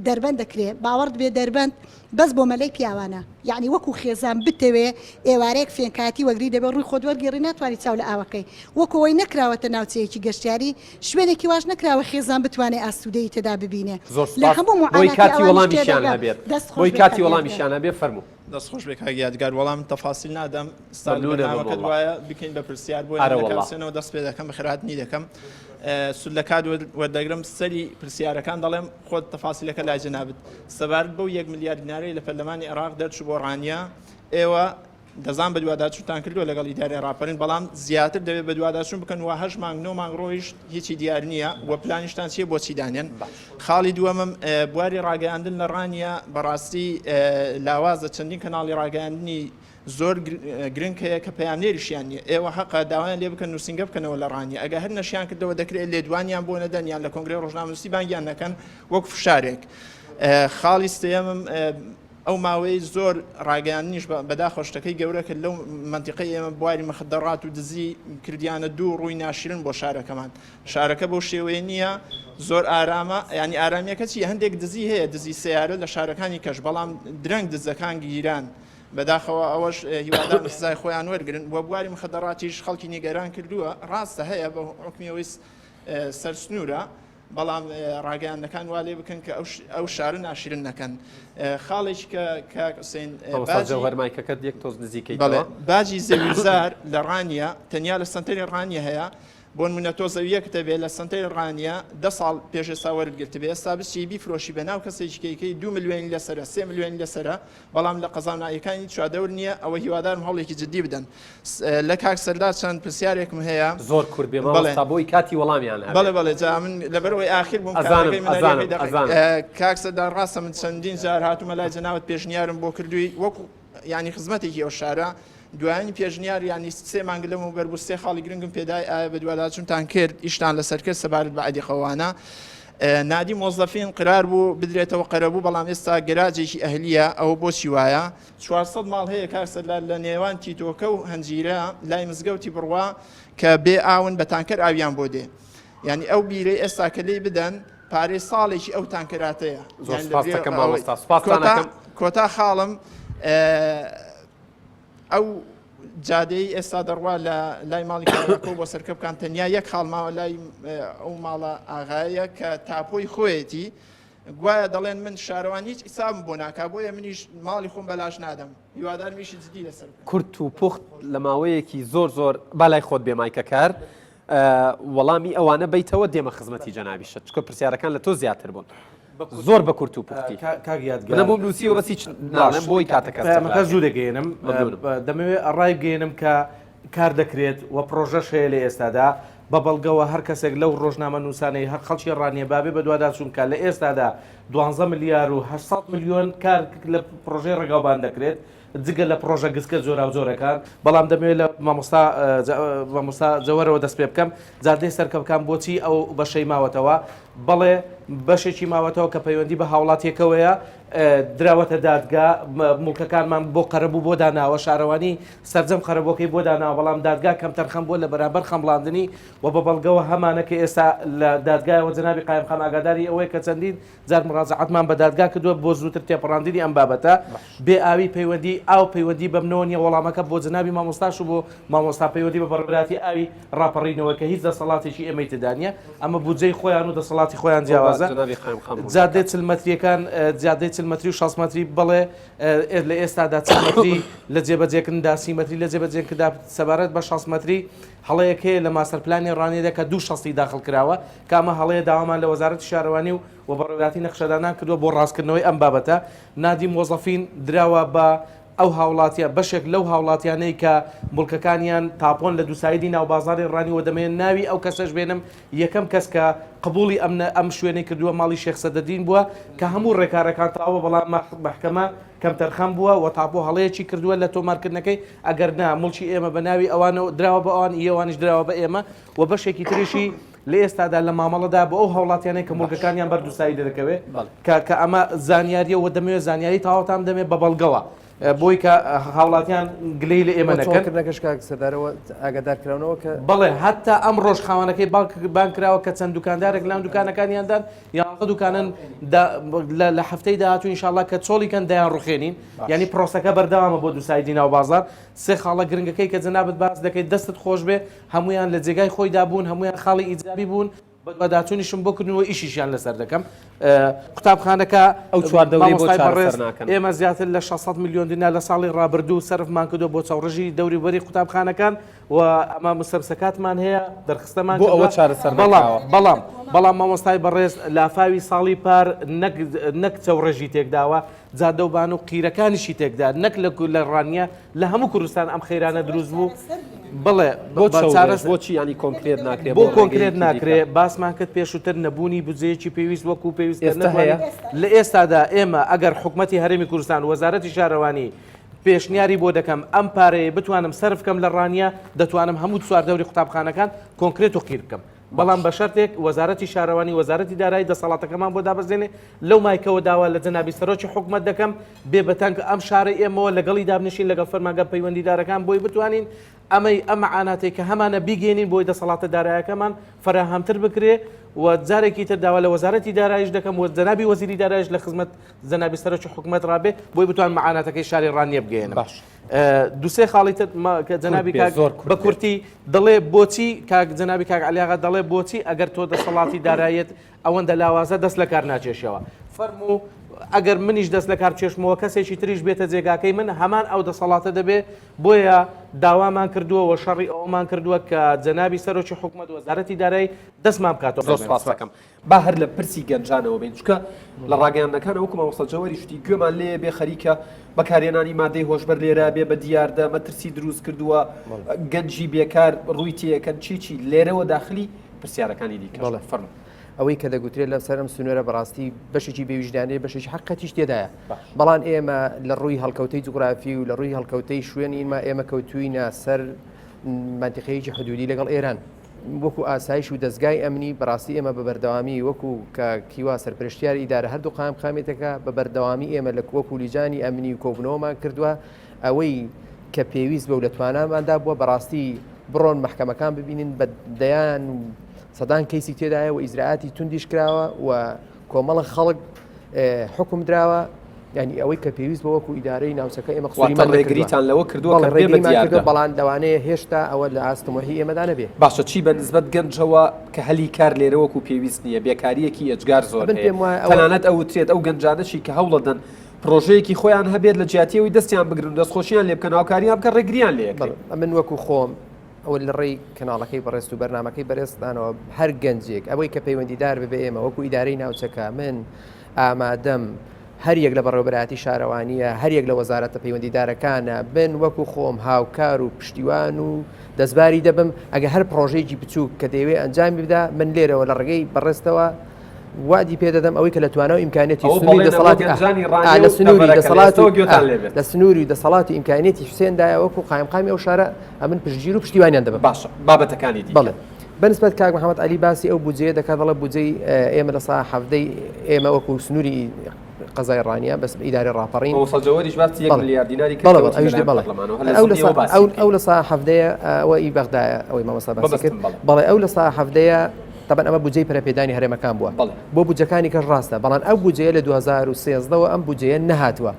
دەربەند دەکرێ باوەڕت بێ دەربەند بەس بۆ مەلەی پیاوانە یەعنی وەکو خێزان بتەوێ ئێوارەیەک فێنکایەتی وەگری دەبێ ڕووی خۆت وەرگێڕی ناتوانی چاو لە ئاوەکەی وەکو ئەوەی نەکراوەتە ناوچەیەکی گەشتیاری شوێنێکی واش نەکراوە خێزان بتوانێ ئاسوودەیی تێدا ببینێ زۆر لە سوپاس هەموو بۆی موعاناتی کاتی ئەوانیش وەڵامیشیان تێدەگەم هەبێت دەست خۆش بۆی بێ کاتی کاک یادگار. وەڵامیشیان هەبێ فەرموو. دەست خۆش بێ کاک یادگار وەڵام تەفاسیل نادەم ستایل مەمنونە بم بەرنامەکەت وەڵا. وایە بکەین بە پرسیار بۆیە ئەرە من لە وەڵا. کاک حوسێنەوە دەست پێ دەکەم بەخێرهاتنی دەکەم سود لە کات وەردەگرم سەری پرسیارەکان دەڵێم خۆت تەفاسیلەکە لای جەنابت سەبارەت بەو یەک ملیار دینارەی لە پەرلەمانی عێراق دەرچوو بۆ ڕانیە ئێوە دەزان بەدواداچوونتان کردووە لەگەڵ ئیدارەی ڕاپەرین بەڵام زیاتر دەبێت بەدواداچوون بکەن و هەشت مانگ نۆ مانگ ڕۆیشت هیچی دیار نییە و پلانیشتان چییە بۆچی دانێن خاڵی دووەمم بواری ڕاگەیاندن لە ڕانیە بەڕاستی لاوازە چەندین کەناڵی ڕاگەیاندنی زۆر گرنگ هەیە کە پەیامنێریشیان نییە ئێوە حەقە داوایان لێ بکەن نووسینگە بکەنەوە لە ڕانیە ئەگەر هەر نەشیان کردەوە دەکرێت لێدوانیان بۆ نەدەن یان لە کۆنگرەی ڕۆژنامەنووسی بانگیان نەکەن وەک فشارێک خاڵی سێیەمم ئەو ماوەیەی زۆر ڕاگەیاندنیش بەداخەوە شتەکەی گەورە کرد لەو مەنتیقەی ئێمە بواری مخدەڕات و دزی کردیانە دوو ڕووی ناشرن بۆ شارەکەمان شارەکە بەو شێوەیە نییە زۆر ئارامە ینی ئارامیەکە چی هەندێک دزی هەیە دزی سیارە لە شارەکانی کەش بەڵام درەنگ دزەکان گیران بەداخەوە ئەوەش هیوادارم سزای خۆیان وەرگن و بواری مخدەڕاتیش خەڵکی نیگەران کردووە ڕاستە هەیە بە حکمیەوەی سەر سنوورە بەڵام ڕاگەیاندنەکان وا لێ بکەن کە ئەو شارە ناشرن نەکەن خاڵێکی کە کاک حوسێن جەوهەر مایکەکەت یەک تۆز نزیکەی باجی زەویوزار لە ڕانیە تەنیا لە سنتەری ڕانیە هەیە بۆ نمونە تۆ زەویەکت هەبێ لە سنتەری ڕانیە دە ساڵ پێش ئێستا وەرت گرتبێ ئێستا بچی بیفرۆشی بە ناو کەسێکی کەیکەی دو ملیۆنی لەسەرە سێ ملیۆنی لەسەرە بەڵام لە قەزا و ناحیەکانی چواردەور نییە ئەوە هیوادارم هەوڵێکی جدی بدەن لە کاک سەردار چەند پرسیارێکم هەیە زۆر کورت بێ مامۆستا بۆی کاتی وەڵامیان هەبێ بەڵێ بەڵێ جا من لەبەرئەوەی ئاخر بووم ئەزانم کارەکەی من ئەزانم هەریەکەی دەقیق ئەزانم کاک سەردار ڕاستە من چەندین جار هاتوومە لای جەنابت پێشنیارم بۆ کردووی وەکو یانی خزمەتێکی ئەو شارە دوایین پێشنیار یانی سێ مانگ لەمەوبەر بوو سێ خاڵی گرنگم پێدای ئایا بەدواداچوونتان کرد ئیشتان لەسەر کرد سەبارەت بە عەدیقەوانە نادی مۆزەفین قرار بوو بدرێتەوە قەرەبوو بەڵام ئێستا گەراجێکی ئەهلیە ئەوە بۆچی وایە 400 ماڵ هەیە کاک سەردار لە نێوان تیتۆکە و هەنجیرە لای مزگەوتی بڕوا کە بێ ئاون بە تانکەر ئاویان بۆ دێ یعنی ئەو بیرەی ئێستا کە لێی بدەن پارەی ساڵێکی ئەو تانکەراتەیە زۆر سپاس دەکەم مامۆستا سپاستان ئەکەم کۆتا خاڵم ئەو جادەی ئێستا دەڕوا لە لای ماڵی کاکۆ بۆ سەرکەبکان تەنیا یەک خاڵ ماوە لای ئەو ماڵە ئاغایە کە تاپۆی خۆیەتی گوایە دەڵێن من شارەوان هیچ حسابم بۆ ناکا بۆیە منیش ماڵی خۆم بەلاش نادەم هیوادارم ئیشی جدی لەسەر بکەن. کورت و پوخت لە ماوەیەکی زۆر زۆر با لای خۆت بێ مایکەکار وەڵامی ئەوانە بەیتەوە دێمە خزمەتی جەنابیشت چونکە پرسیارەکان لە تۆ زیاتر بوون زۆر بە کورت و پوختی کاک یادگار منە بۆم نووسیوە بەس هیچ ناڵێم بۆی کاتەکە پەیامەکە زوو دەگەیەنم دەمەوێت ڕای بگەیەنم کە کار دەکرێت و پڕۆژەش هەیە لە ئێستادا بە بەڵگەوە هەر کەسێک لەو ڕۆژنامە نووسانەی هەر خەڵکی ڕانیە بابێ بەدواداچوون بکات لە ئێستادا دوانزە ملیار و 800 ملیۆن کار لە پڕۆژەی ڕێگاوبان دەکرێت جگە لە پڕۆژە گسکە جۆراوجۆرەکان، بەڵام دەمەوێت لە مامۆستا مامۆستا جەوەرەوە دەست پێ بکەم، جادەی سەرکەپکان بۆچی ئەو بەشەی ماوەتەوە؟ بەڵێ بەشێکی ماوەتەوە کە پەیوەندی بە هاوڵاتیەکەوەیە، دراوەتە دادگا، موڵکەکانمان بۆ قەرەبوو بۆ داناوە، شارەوانی سەرجەم قەرەبووەکەی بۆ داناوە، بەڵام دادگا کەمتەرخەم بووە لە بەرامبەر خەمڵاندنی و بە بەڵگەوە هەمانە کە ئێستا لە دادگایەوە جەنابی قایمقام ئاگاداری ئەوەیە کە چەندین جار مڕاجەعەتمان بە دادگا کردووە بۆ زووتر تێپەڕاندنی ئەم بابەتە. بێ ئاوی پەیوەندی ئاو پەیوەندی بەمنەوە نییە، وەڵامەکە بۆ جەنابی مامۆستاش و بۆ مامۆستا پەیوەندی بە بەڕێوەبەرایەتی ئاوی ڕاپەڕینەوە کە هیچ دەسەڵاتێکی ئێمەی تێدا نییە. ئەمە بودجەی خۆیان و دەسەڵاتی خۆیان جیاوازە. جادەی 40 مەترییەکان جادەی 40 مەتری و 60 مەتری بەڵێ لە ئێستادا 40 مەتری لە جێبەجێکردندا 30 مەتری لە جێبەجێکردندا سەبارەت بە 60 مەتری هەڵەیەک هەیە لە ماستەرپلانی ڕانیەدا کە دوو شەستی داخڵ کراوە کە ئەمە هەڵەیە داوامان لە وەزارەتی شارەوانی و و بەڕێوەبەرایەتی نەخشەدانان کردووە بۆ ڕاستکردنەوەی ئەم بابەتە. نادی مۆزەفین دراوە بە. ئەو هاوڵاتیە بەشێک لەو هاوڵاتیانەی کە موڵکەکانیان تاپۆن لە دووسایدی ناوبازاڕی ڕانی وە دەمەوێت ناوی ئەو کەسەش بێنم یەکەم کەس کە قبوڵی ئەم ئەم شوێنەی کردووە ماڵی شێخ سەدەدین بووە کە هەموو ڕێکارەکان تەواوە بەڵام مەحکەمە کەمتەرخەم بووە و تاپۆ هەڵەیەکی کردووە لە تۆمارکردنەکەی ئەگەر نا موڵکی ئێمە بە ناوی ئەوانەوە دراوە بە ئەوان ئی ئەوانیش دراوە بە ئێمە و بەشێکی تریشی لە ئێستادا لە مامەڵەدا بۆ ئەو هاوڵاتیانەی کە موڵکەکانیان بەر دووسایدە دەکەوێت کە کە ئەمە زانیاریە و دەمەوێت زانیاری تەواوتان بدەمێ بە بەڵگەوە بۆی کە هاوڵاتیان گلەی لە ئێمە نەکەن. کردنەکەش کاک سەردارەوە ئاگادار کراونەوە کە بەڵێ هەتا ئەمڕۆش خاوەنەکەی بانگ کراوە کە چەند دوکاندارێک لەم دوکانەکانیاندان یانزە دوکانن لە هەفتەی داهاتوو ئینشاڵڵا کە چۆڵی کەن دەیان ڕوخێنین یعنی پرۆسەکە بەردەوامە بۆ دووسایدی ناو بازار سێ خاڵە گرنگەکەی کە جەنابت باس دەکەیت دەستت خۆش بێ هەمویان لە جێگای خۆیدا بوون هەمویان خاڵی ئیجابی بوون بەدواداچوونیشم بۆ کردن و ئیشیشیان لەسەر دەکەم. قوتابخانەکە ئەو چواردەورەی بۆ مامۆستای بەڕێز چارەسەر ناکەن. ئێمە زیاتر لە 600 ملیۆن دینار لە ساڵی ڕابردوو سەرفمان کردووە بۆ چاوڕژی دەوروبەری قوتابخانەکان و ئەمە مستەمسەکاتمان هەیە دەرخستەمان بۆ ئەوە کردووە چارەسەر بەڵام نەکراوە. بەڵام بەڵام مامۆستای بەڕێز لافاوی ساڵی پار نەک نەک چەوڕێژی تێکداوە جادەوبان و قیرەکانیشی تێکدا نەک لە لە ڕانیە لە هەموو کوردستان ئەم خەیرانە دروست بوو بڵێ بۆ چارەس بۆچی ینی کۆنکرێت ناکرێت بۆ کۆنکرێت ناکرێ باسمان کرد پێشووتر نەبوونی بودجەیەکی پێویست وەکو پێویست ئێستا هەیە لە ئێستادا ئێمە ئەگەر حکومەتی هەرێمی کوردستان وەزارەتی شارەوانی پێشنیاری بۆ دەکەم ئەم پارەیە بتوانم سەرف کەم لە ڕانیە دەتوانم هەموو چواردەوری قوتابخانەکان کۆنکرێت و قیر بکەم بەڵام بە شەرتێک وەزارەتی شارەوانی وەزارەتی دارایی دەسەڵاتەکەمان بۆ دابەزێنێ لەو مایکەوە داوا لە جەنابی سەرۆکی حکومەت دەکەم بێ بەتەنگ ئەم شارەی ئێمەوە لەگەڵی دابنیشین لەگەڵ فەرمانگە پەیوەندیدارەکان بۆی بتوانین ئەمەی ئەم مەعاناتەی کە هەمانە بیگەێنین بۆی دەسەڵاتە دارایەکەمان فەراهەمتر بکرێ و جارێکی تر داوا لە وەزارەتی دارایش دەکەم و جەنابی وەزیری دارایش لە خزمەت جەنابی سەرۆکی حکومەت ڕابێ بۆی بتوان مەعاناتەکەی شاری ڕانیە بگەێنم. باش. دوسێ خاڵی تر کە جەنابی کاک زۆر بە کورتی دەڵێ بۆچی کاک جەنابی کاک علیاغا دەڵێ بۆچی ئەگەر تۆ دەسەڵاتی دارایەت ئەوەندە لاوازە دەست لە کار ناکێشەوە فەرموو ئەگەر منیش دەست لە کار بکێشمەوە کەسێکی تریش بێتە جێگاکەی من هەمان ئەو دەسەڵاتە دەبێ بۆیە داوامان کردووە و شەڕی ئەومان کردووە کە جەنابی سەرۆکی حکومەت وەزارەتی دارایی دەستمان بکاتەوە زۆر سپاس دەکەم با هەر لە پرسی گەنجانەوە بین چونکە لە ڕاگەیاندنەکان وەکو مامۆستا جەوەری شتی گوێمان لێ بێ خەریکە بەکارهێنانی مادەی هۆشبەر لێرە بێ بە دیاردە مەترسی دروست کردووە گەنجی بێکار ڕووی تێکەن چی چی لێرەوە داخلی پرسیارەکانی دیکە بەڵێ فەرموو. ئەوەی کە دەگوترێت لەسەر ئەم سنوورە بەڕاستی بەشێکی بێویژدانەیە بەشێکی حەقەتیش تێدایە بەڵام ئێمە لە ڕووی هەڵکەوتەی جوگرافی و لە ڕووی هەڵکەوتەی شوێنیمە ئێمە کەوتوینە سەر مەنتیقەیەکی حدودی لەگەڵ ئێران وەکو ئاسایش و دەزگای ئەمنی بەڕاستی ئێمە بە بەردەوامی وەکو کە کیوا سەرپەرشتیاری ئیدارە هەردوو قایمقامیەتەکە بە بەردەوامی ئێمە لە وەکو لیجانی ئەمنی و کۆبوونەوەمان کردووە ئەوەی کە پێویست بە و لە تواناماندا بووە بەڕاستی بڕۆن مەحکەمەکان ببینن بە دەیان و سەدان کەیسی تێدایە و ئیجرائاتی توندیش کراوە و کۆمەڵە خەڵک حوکم دراوە یعنی ئەوەی کە پێویست بە وەکو ئیدارەی ناوچەکە ئێمە قسوریمان ڕێگریتان لەوە کردووە کە بێ ڕێگریمان کردووە بەڵام لەوانەیە هێشتا ئەوە لە ئاست تموحی ئێمەدا نەبێ. باشە چی بە نسبەت گەنجەوە کە هەلی کار لێرە وەکو پێویست نییە بێکارییەکی ئێجگار زۆر من هەیە پێم وایە ئەوە تەنانەت ئەوترێت ئەو گەنجانەشی کە هەوڵەدەن پرۆژەیەکی خۆیان هەبێت لە جیاتی ئەوەی دەستیان بگرن و دەستخۆشیان لێ بکەن هاوکاریان بکەن ڕێگریان لێ ئەکرێ. بەڵێ ئەمن وەکو خۆم ئەوە لە ڕێی کەناڵەکەی بەڕێزت و بەرنامەکەی بەرێزتانەوە هەر گەنجێک ئەوەی کە پەیوەندیدار بێ بە ئێمە وەکو ئیدارەی ناوچەکە من ئامادەم هەر یەک لە بەڕێوەبەرایەتی شارەوانییە هەر یەک لە وەزارەتە پەیوەندیدارەکانە بن وەکو خۆم هاوکار و پشتیوان و دەستباری دەبم ئەگەر هەر پڕۆژەیەکی بچووک کە دەیەوێ ئەنجامی بدا من لێرەوە لە ڕێگەی بەڕێزتەوە وادی پێ دەدەم ئەوەی کە لە توانا و ئیمکانیەتی ئەوە سنووری بەڵێنە بۆ دەسەڵاتی گەنجانی ئا ڕانیە لە و سنووری دەڤەرەکە لە دەسەڵات ئێستەوە و گوێتان ئا لێ بێت. لە سنووری دەسەڵاتی ئیمکانیەتی حوسێندایە وەکو قایمقامی ئەو شارە ئەمن پشتگیر و پشتیوانیان دەبم. باشە بابەتەکانی دیکە. بەڵێ بەنسبەت کاک محەمەد عەلی باسی ئەو بودجەیە دەکات دەڵێ بودجەی ئێمە لە سا حەڤدەی ئێمە وەکو سنووری قەزای ڕانیە بەس ئیدارەی ڕاپەڕین مامۆستا جەوەریش باسی یەک بەڵێ ملیار دیناری کرد بەڵێ کە بەڵێ وتی ئەویش لەلایەن بەڵێ پەرلەمانەوە هەر لە ئەو لە زمنیەوە سا باسی ئەو بکەین. ئەو لە سا حەڤدەیە ئەوە ئی بەغدایە ئەوەی مامۆستا باسی کرد مەبەستم بەڵێ. بەڵێ ئەو لە سا حەڤدەیە تەبعەن ئەمە بودجەی پەرەپێدانی هەرێمەکان بووە بەڵێ. بۆ بودجەکانی کەش ڕاستە بەڵام ئەو بودجەیە لە 2013 وە ئەم بودجەیە نەهاتووە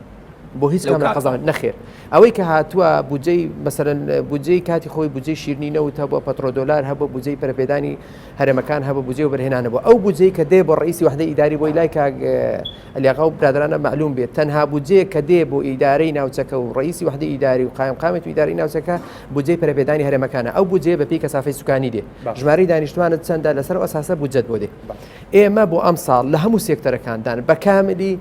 بۆ هیچ لەو کام لە کاتە. قەزا نەخێر ئەوەی کە هاتووە بودجەی مەسەلەن بودجەی کاتی خۆی بودجەی شیرنی نەوت هەبووە پەترۆدۆلار هەبووە بودجەی پەرەپێدانی هەرێمەکان هەبوو بودجەی وەبەرهێنان هەبوو ئەو بودجەی کە دێ بۆ ڕئیسی وەحدەی ئیداری بۆی لای کاک عەلیاغا و برادەرانە مەعلوم بێت تەنها بودجەیەک کە دێ بۆ ئیدارەی ناوچەکە و ڕئیسی وەحدەی ئیداری و قایمقامێت و ئیدارەی ناوچەکە بودجەی پەرەپێدانی هەرێمەکانە ئەو بودجەیە بەپێی کەسافەی سوکانی دێ ژمارەی دانیشتوانت چەندە لەسەر ئەو ئەساسە بودجەت بۆ دێ ئێمە بۆ ئەمساڵ لە هەموو سێکتەرەکاندان بە کاملی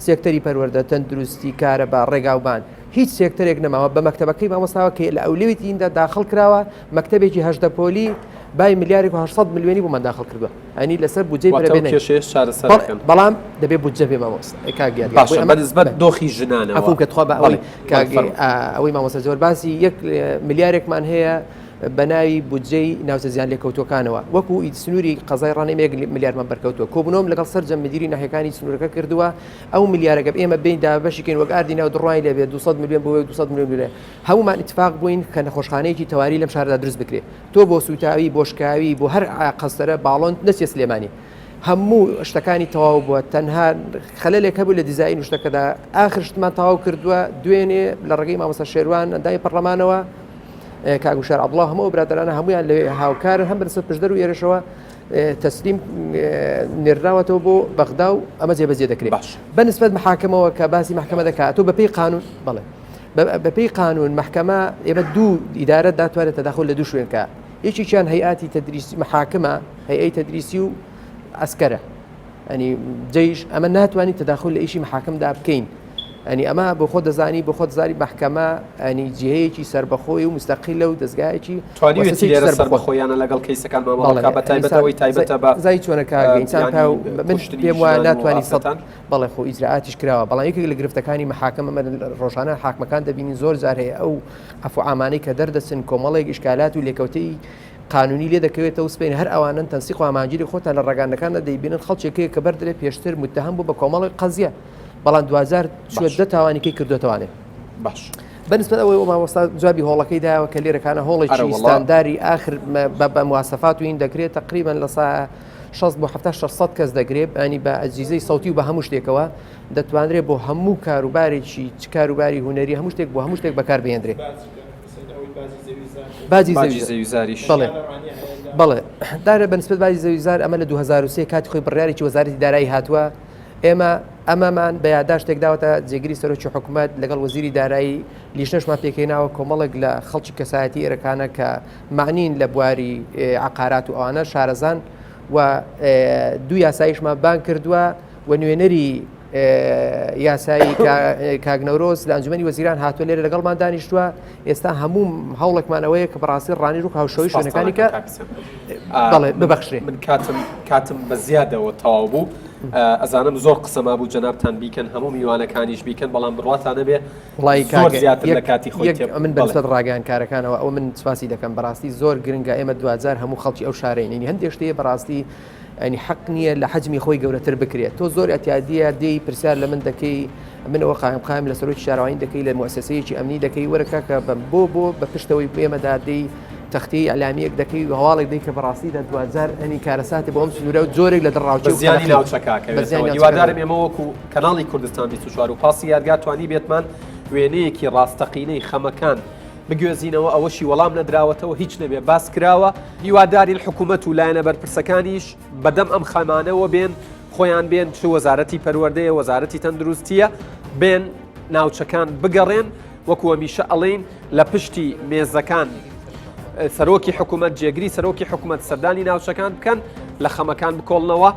سێکتەری پەروەردە، تەندروستی، کارەبا، ڕێگاوبان. هیچ سێکتەرێک نەماوە بە مەکتەبەکەی مامۆستاوە کە لە ئەولەویەتی ئیندا داخڵ کراوە مەکتەبێکی 18 پۆلی بای ملیارێک و 800 ملیۆنی بۆمان داخڵ کردووە ئەنی لەسەر بودجەی واتە ئەو پرەبێنەی کێشەیەش چارەسەر بەڵێ دەکەن. بەڵام دەبێ بودجە بێ مامۆستا کاک یادگار باشە بۆی ئەمە بە نسبەت دۆخی ژنانەوە عەفوو بکە تخوا بە بەڵێ ئەوەی بەڵێ کاک فەرموو. ئەوەی مامۆستا زۆر باسی یەک ملیارێکمان هەیە بە ناوی بودجەی ناوچە زیانلێکەوتووەکانەوە وەکو سنووری قەزای ڕانیە یەک ملیارمان بەرکەوتووە کۆبوونەوەم لەگەڵ سەرجەم مدیری ناحیەکانی سنوورەکە کردووە ئەو ملیارە گەر ئێمە بێین دابەشی کەین وەک ئاردی ناو دڕای لێ بێت 200 میلیۆن بۆ 200 میلیۆن لێ هەمومان اتفاق بووین کە نەخۆشخانەیەکی تەواری لەم شاردا دروست بکرێت تۆ بۆ سوتاوی بۆ شکاوی بۆ هەر قەستەرە باڵۆن نەچێ سلێمانی هەموو شتەکانی تەواو بووە تەنها خەلەلێک هەبوو لە دیزاین و شتەکەدا ئاخر شتمان تەواو کردووە دوێنێ لە ڕێگەی مامۆستا شێروان ئەندامی پەرلەمانەوە کاک وشار عەبدوڵا هەموو ئەو برادەرانە هەمویان لەوێ هاوکارن هەم بەسەر پشدەر و ئێرەشەوە تەسلیم نێردراوەتەوە بۆ بەغدا و ئەمە جێبەجێ دەکرێت باش بەنسبەت محاکمەوە کە باسی محکمە دەکات تۆ بەپێی قانون بەڵێ بەپێی قانون محکمە ئێمە دوو ئیدارە داتوانێت تەداخل لە دوو شوێن کە یەکێکیان هەیئاتی تدریسی محاکمە هەیئەی تدریسی و عەسکەرە ئەنی جەیش ئەمە ناتوانین تەداخل لە ئیشی محاکمدا بکەین ئەنی ئەمە بۆ خۆ دەزانی بۆ خۆت زاری محکەمە ئەنی جێیەکی سەربەخۆی و مستەقیلە و دەزگایەکی توانیویەتی وەسەتێکی لێرە سەربەخۆ سەربەخۆیانە لەگەڵ کەیسەکان مامەڵە بەڵێ بکا بە ئەنی تایبەتەوەی تایبەتە بە زای چۆنە کاک ئینسان یانی پاو من کوشتنی پێم وایە ژنان و ناتوانانی سەد ئافرەتان بەڵێ خۆ ئیجرائاتیش کراوە بەڵام یەکێک لە گرفتەکانی محاکمە من ڕۆژانە حاکمەکان دەبینین زۆر جار هەیە ئەو عەفو عامانەی کە دەردەچن کۆمەڵێک ئیشکالات و لێکەوتەی قانونی لێ دەکەوێتەوە سبەینێ هەر ئەوانەن تەنسیق و ئامانجیری خۆتان لە ڕاگەیاندنەکاندا دەیبینن خەڵکێک هەیە کە بەردرێ پێشتر متهم بوو بە کۆمەڵێک قەزیە بەڵام دواجار چوە باش. دە تاوانیکەی کردوێتوانێ باش بەنسبەت ئەوەی مامۆستا جوابی هۆڵەکەی داوە کە لێرەکانە هۆڵێکی ئەرە وەڵا. ستانداری ئاخر بە بە مواسەفات و این دەکرێت تقریبا لە سا 60 بۆ 70 600 کەس دەگرێت ینی بە ئەجیزەی سەوتی و بە هەموو شتێکەوە دەتوانرێت بۆ هەموو کاروبارێکی چ کاروباری هونەری هەموو شتێک بۆ هەموو شتێک بەکار بهێندرێت. باجی باجی زەویزاریش. بەڵێ بەڵێ دارە بە نسبەت باجی زەویزار ئەمە لە 2003 کاتی خۆی بڕیارێکی وەزارەتی دارایی هاتووە ئێمە ئەمەمان بە یاداشتێک داوەتە جێگری سەرۆکی حکوومەت لەگەڵ وەزیری دارایی لیژنەشمان پێکهێناوە کۆمەڵێک لە خەڵکی کەسایەتی ئێرەکانە کە معنین لە بواری عقارات و ئەوانە شارەزان و دوو یاساییشمان بان کردووە و نوێنەری یاسایی کاک نەورۆز لە ئەنجومەنی وەزیران هاتووە لێرە لەگەڵمان دانیشتووە ئێستا هەموو هەوڵێکمان ئەوەیە کە بەڕاستی ڕانی ڕوو هاوشەوەی شوێنەکانی کە بەڵێ ببەخشرێ من کاتم کاتم بە زیادەوە تەواو بوو ئەزانم زۆر قسە مابوو جەنابتان بیکەن هەموو میوانەکانیش بیکەن بەڵام بڕواتانە بێ وڵی زۆر زیاتر لە کاتی خۆی من بەسەر ڕاگەیان کارەکانەوە ئەو من سپاسی دەکەم بەڕاستی زۆر گرنگە ئێمە دوجار هەموو خەڵکی ئەو شارەینی هەندێک شتەیە بەڕاستی یانی حەق نییە لە حەجمی خۆی گەورەتر بکرێت تۆ زۆر ئەتیادیە دێی پرسیار لە من دەکەی منەوە قایم قایم لە سەرۆکی شارەوانی دەکەی لە موسسەیەکی ئەمنی دەکەی وەرە کاکە بەم بۆ بۆ بە پشتەوەی ئێمەدا دێی تەختی ئەلامیەک دەکەی و هەواڵێک دەی کە بەڕاستیدا دواجار ئەنی کارەساتی بۆ ئەم سنوورە و جۆرێک لە دڕاوچی و زیانی ناوچەکەکەوێتەوە هیوادارم ئێمە وەکو کەناڵی کوردستان 24 و پاسی یادگار توانی بێتمان وێنەیەکی ڕاستەقینەی خەمەکان بگوێزینەوە ئەوەشی وەڵام نەدراوەتەوە هیچ نەبێ باس کراوە، هیوادارین حکومەت و لایەنە بەرپرسەکانیش بەدەم ئەم خەمانەوە بێن خۆیان بێن چ وەزارەتی پەروەردەیە وەزارەتی تەندروستیە بێن ناوچەکان بگەڕێن وەکو هەمیشە ئەڵێین لە پشتی مێزەکان سەرۆکی حکوومەت جێگری سەرۆکی حکوومەت سەردانی ناوچەکان بکەن لە خەمەکان بکۆڵنەوە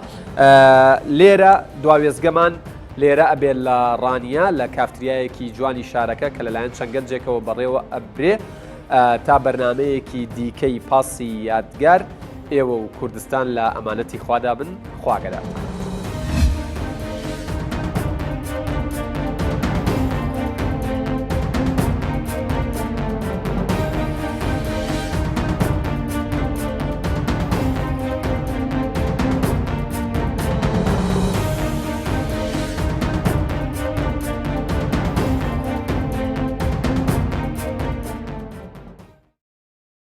لێرە دواوێزگەمان لێرە ئەبێت لە ڕانیە لە کافتریایەکی جوانی شارەکە کە لەلایەن چەند گەنجێکەوە بەڕێوە ئەبرێ تا بەرنمەیەکی دیکەی پاسی یادگار ئێوە و کوردستان لە ئەمانەتی خوادا بن خواگەداتان.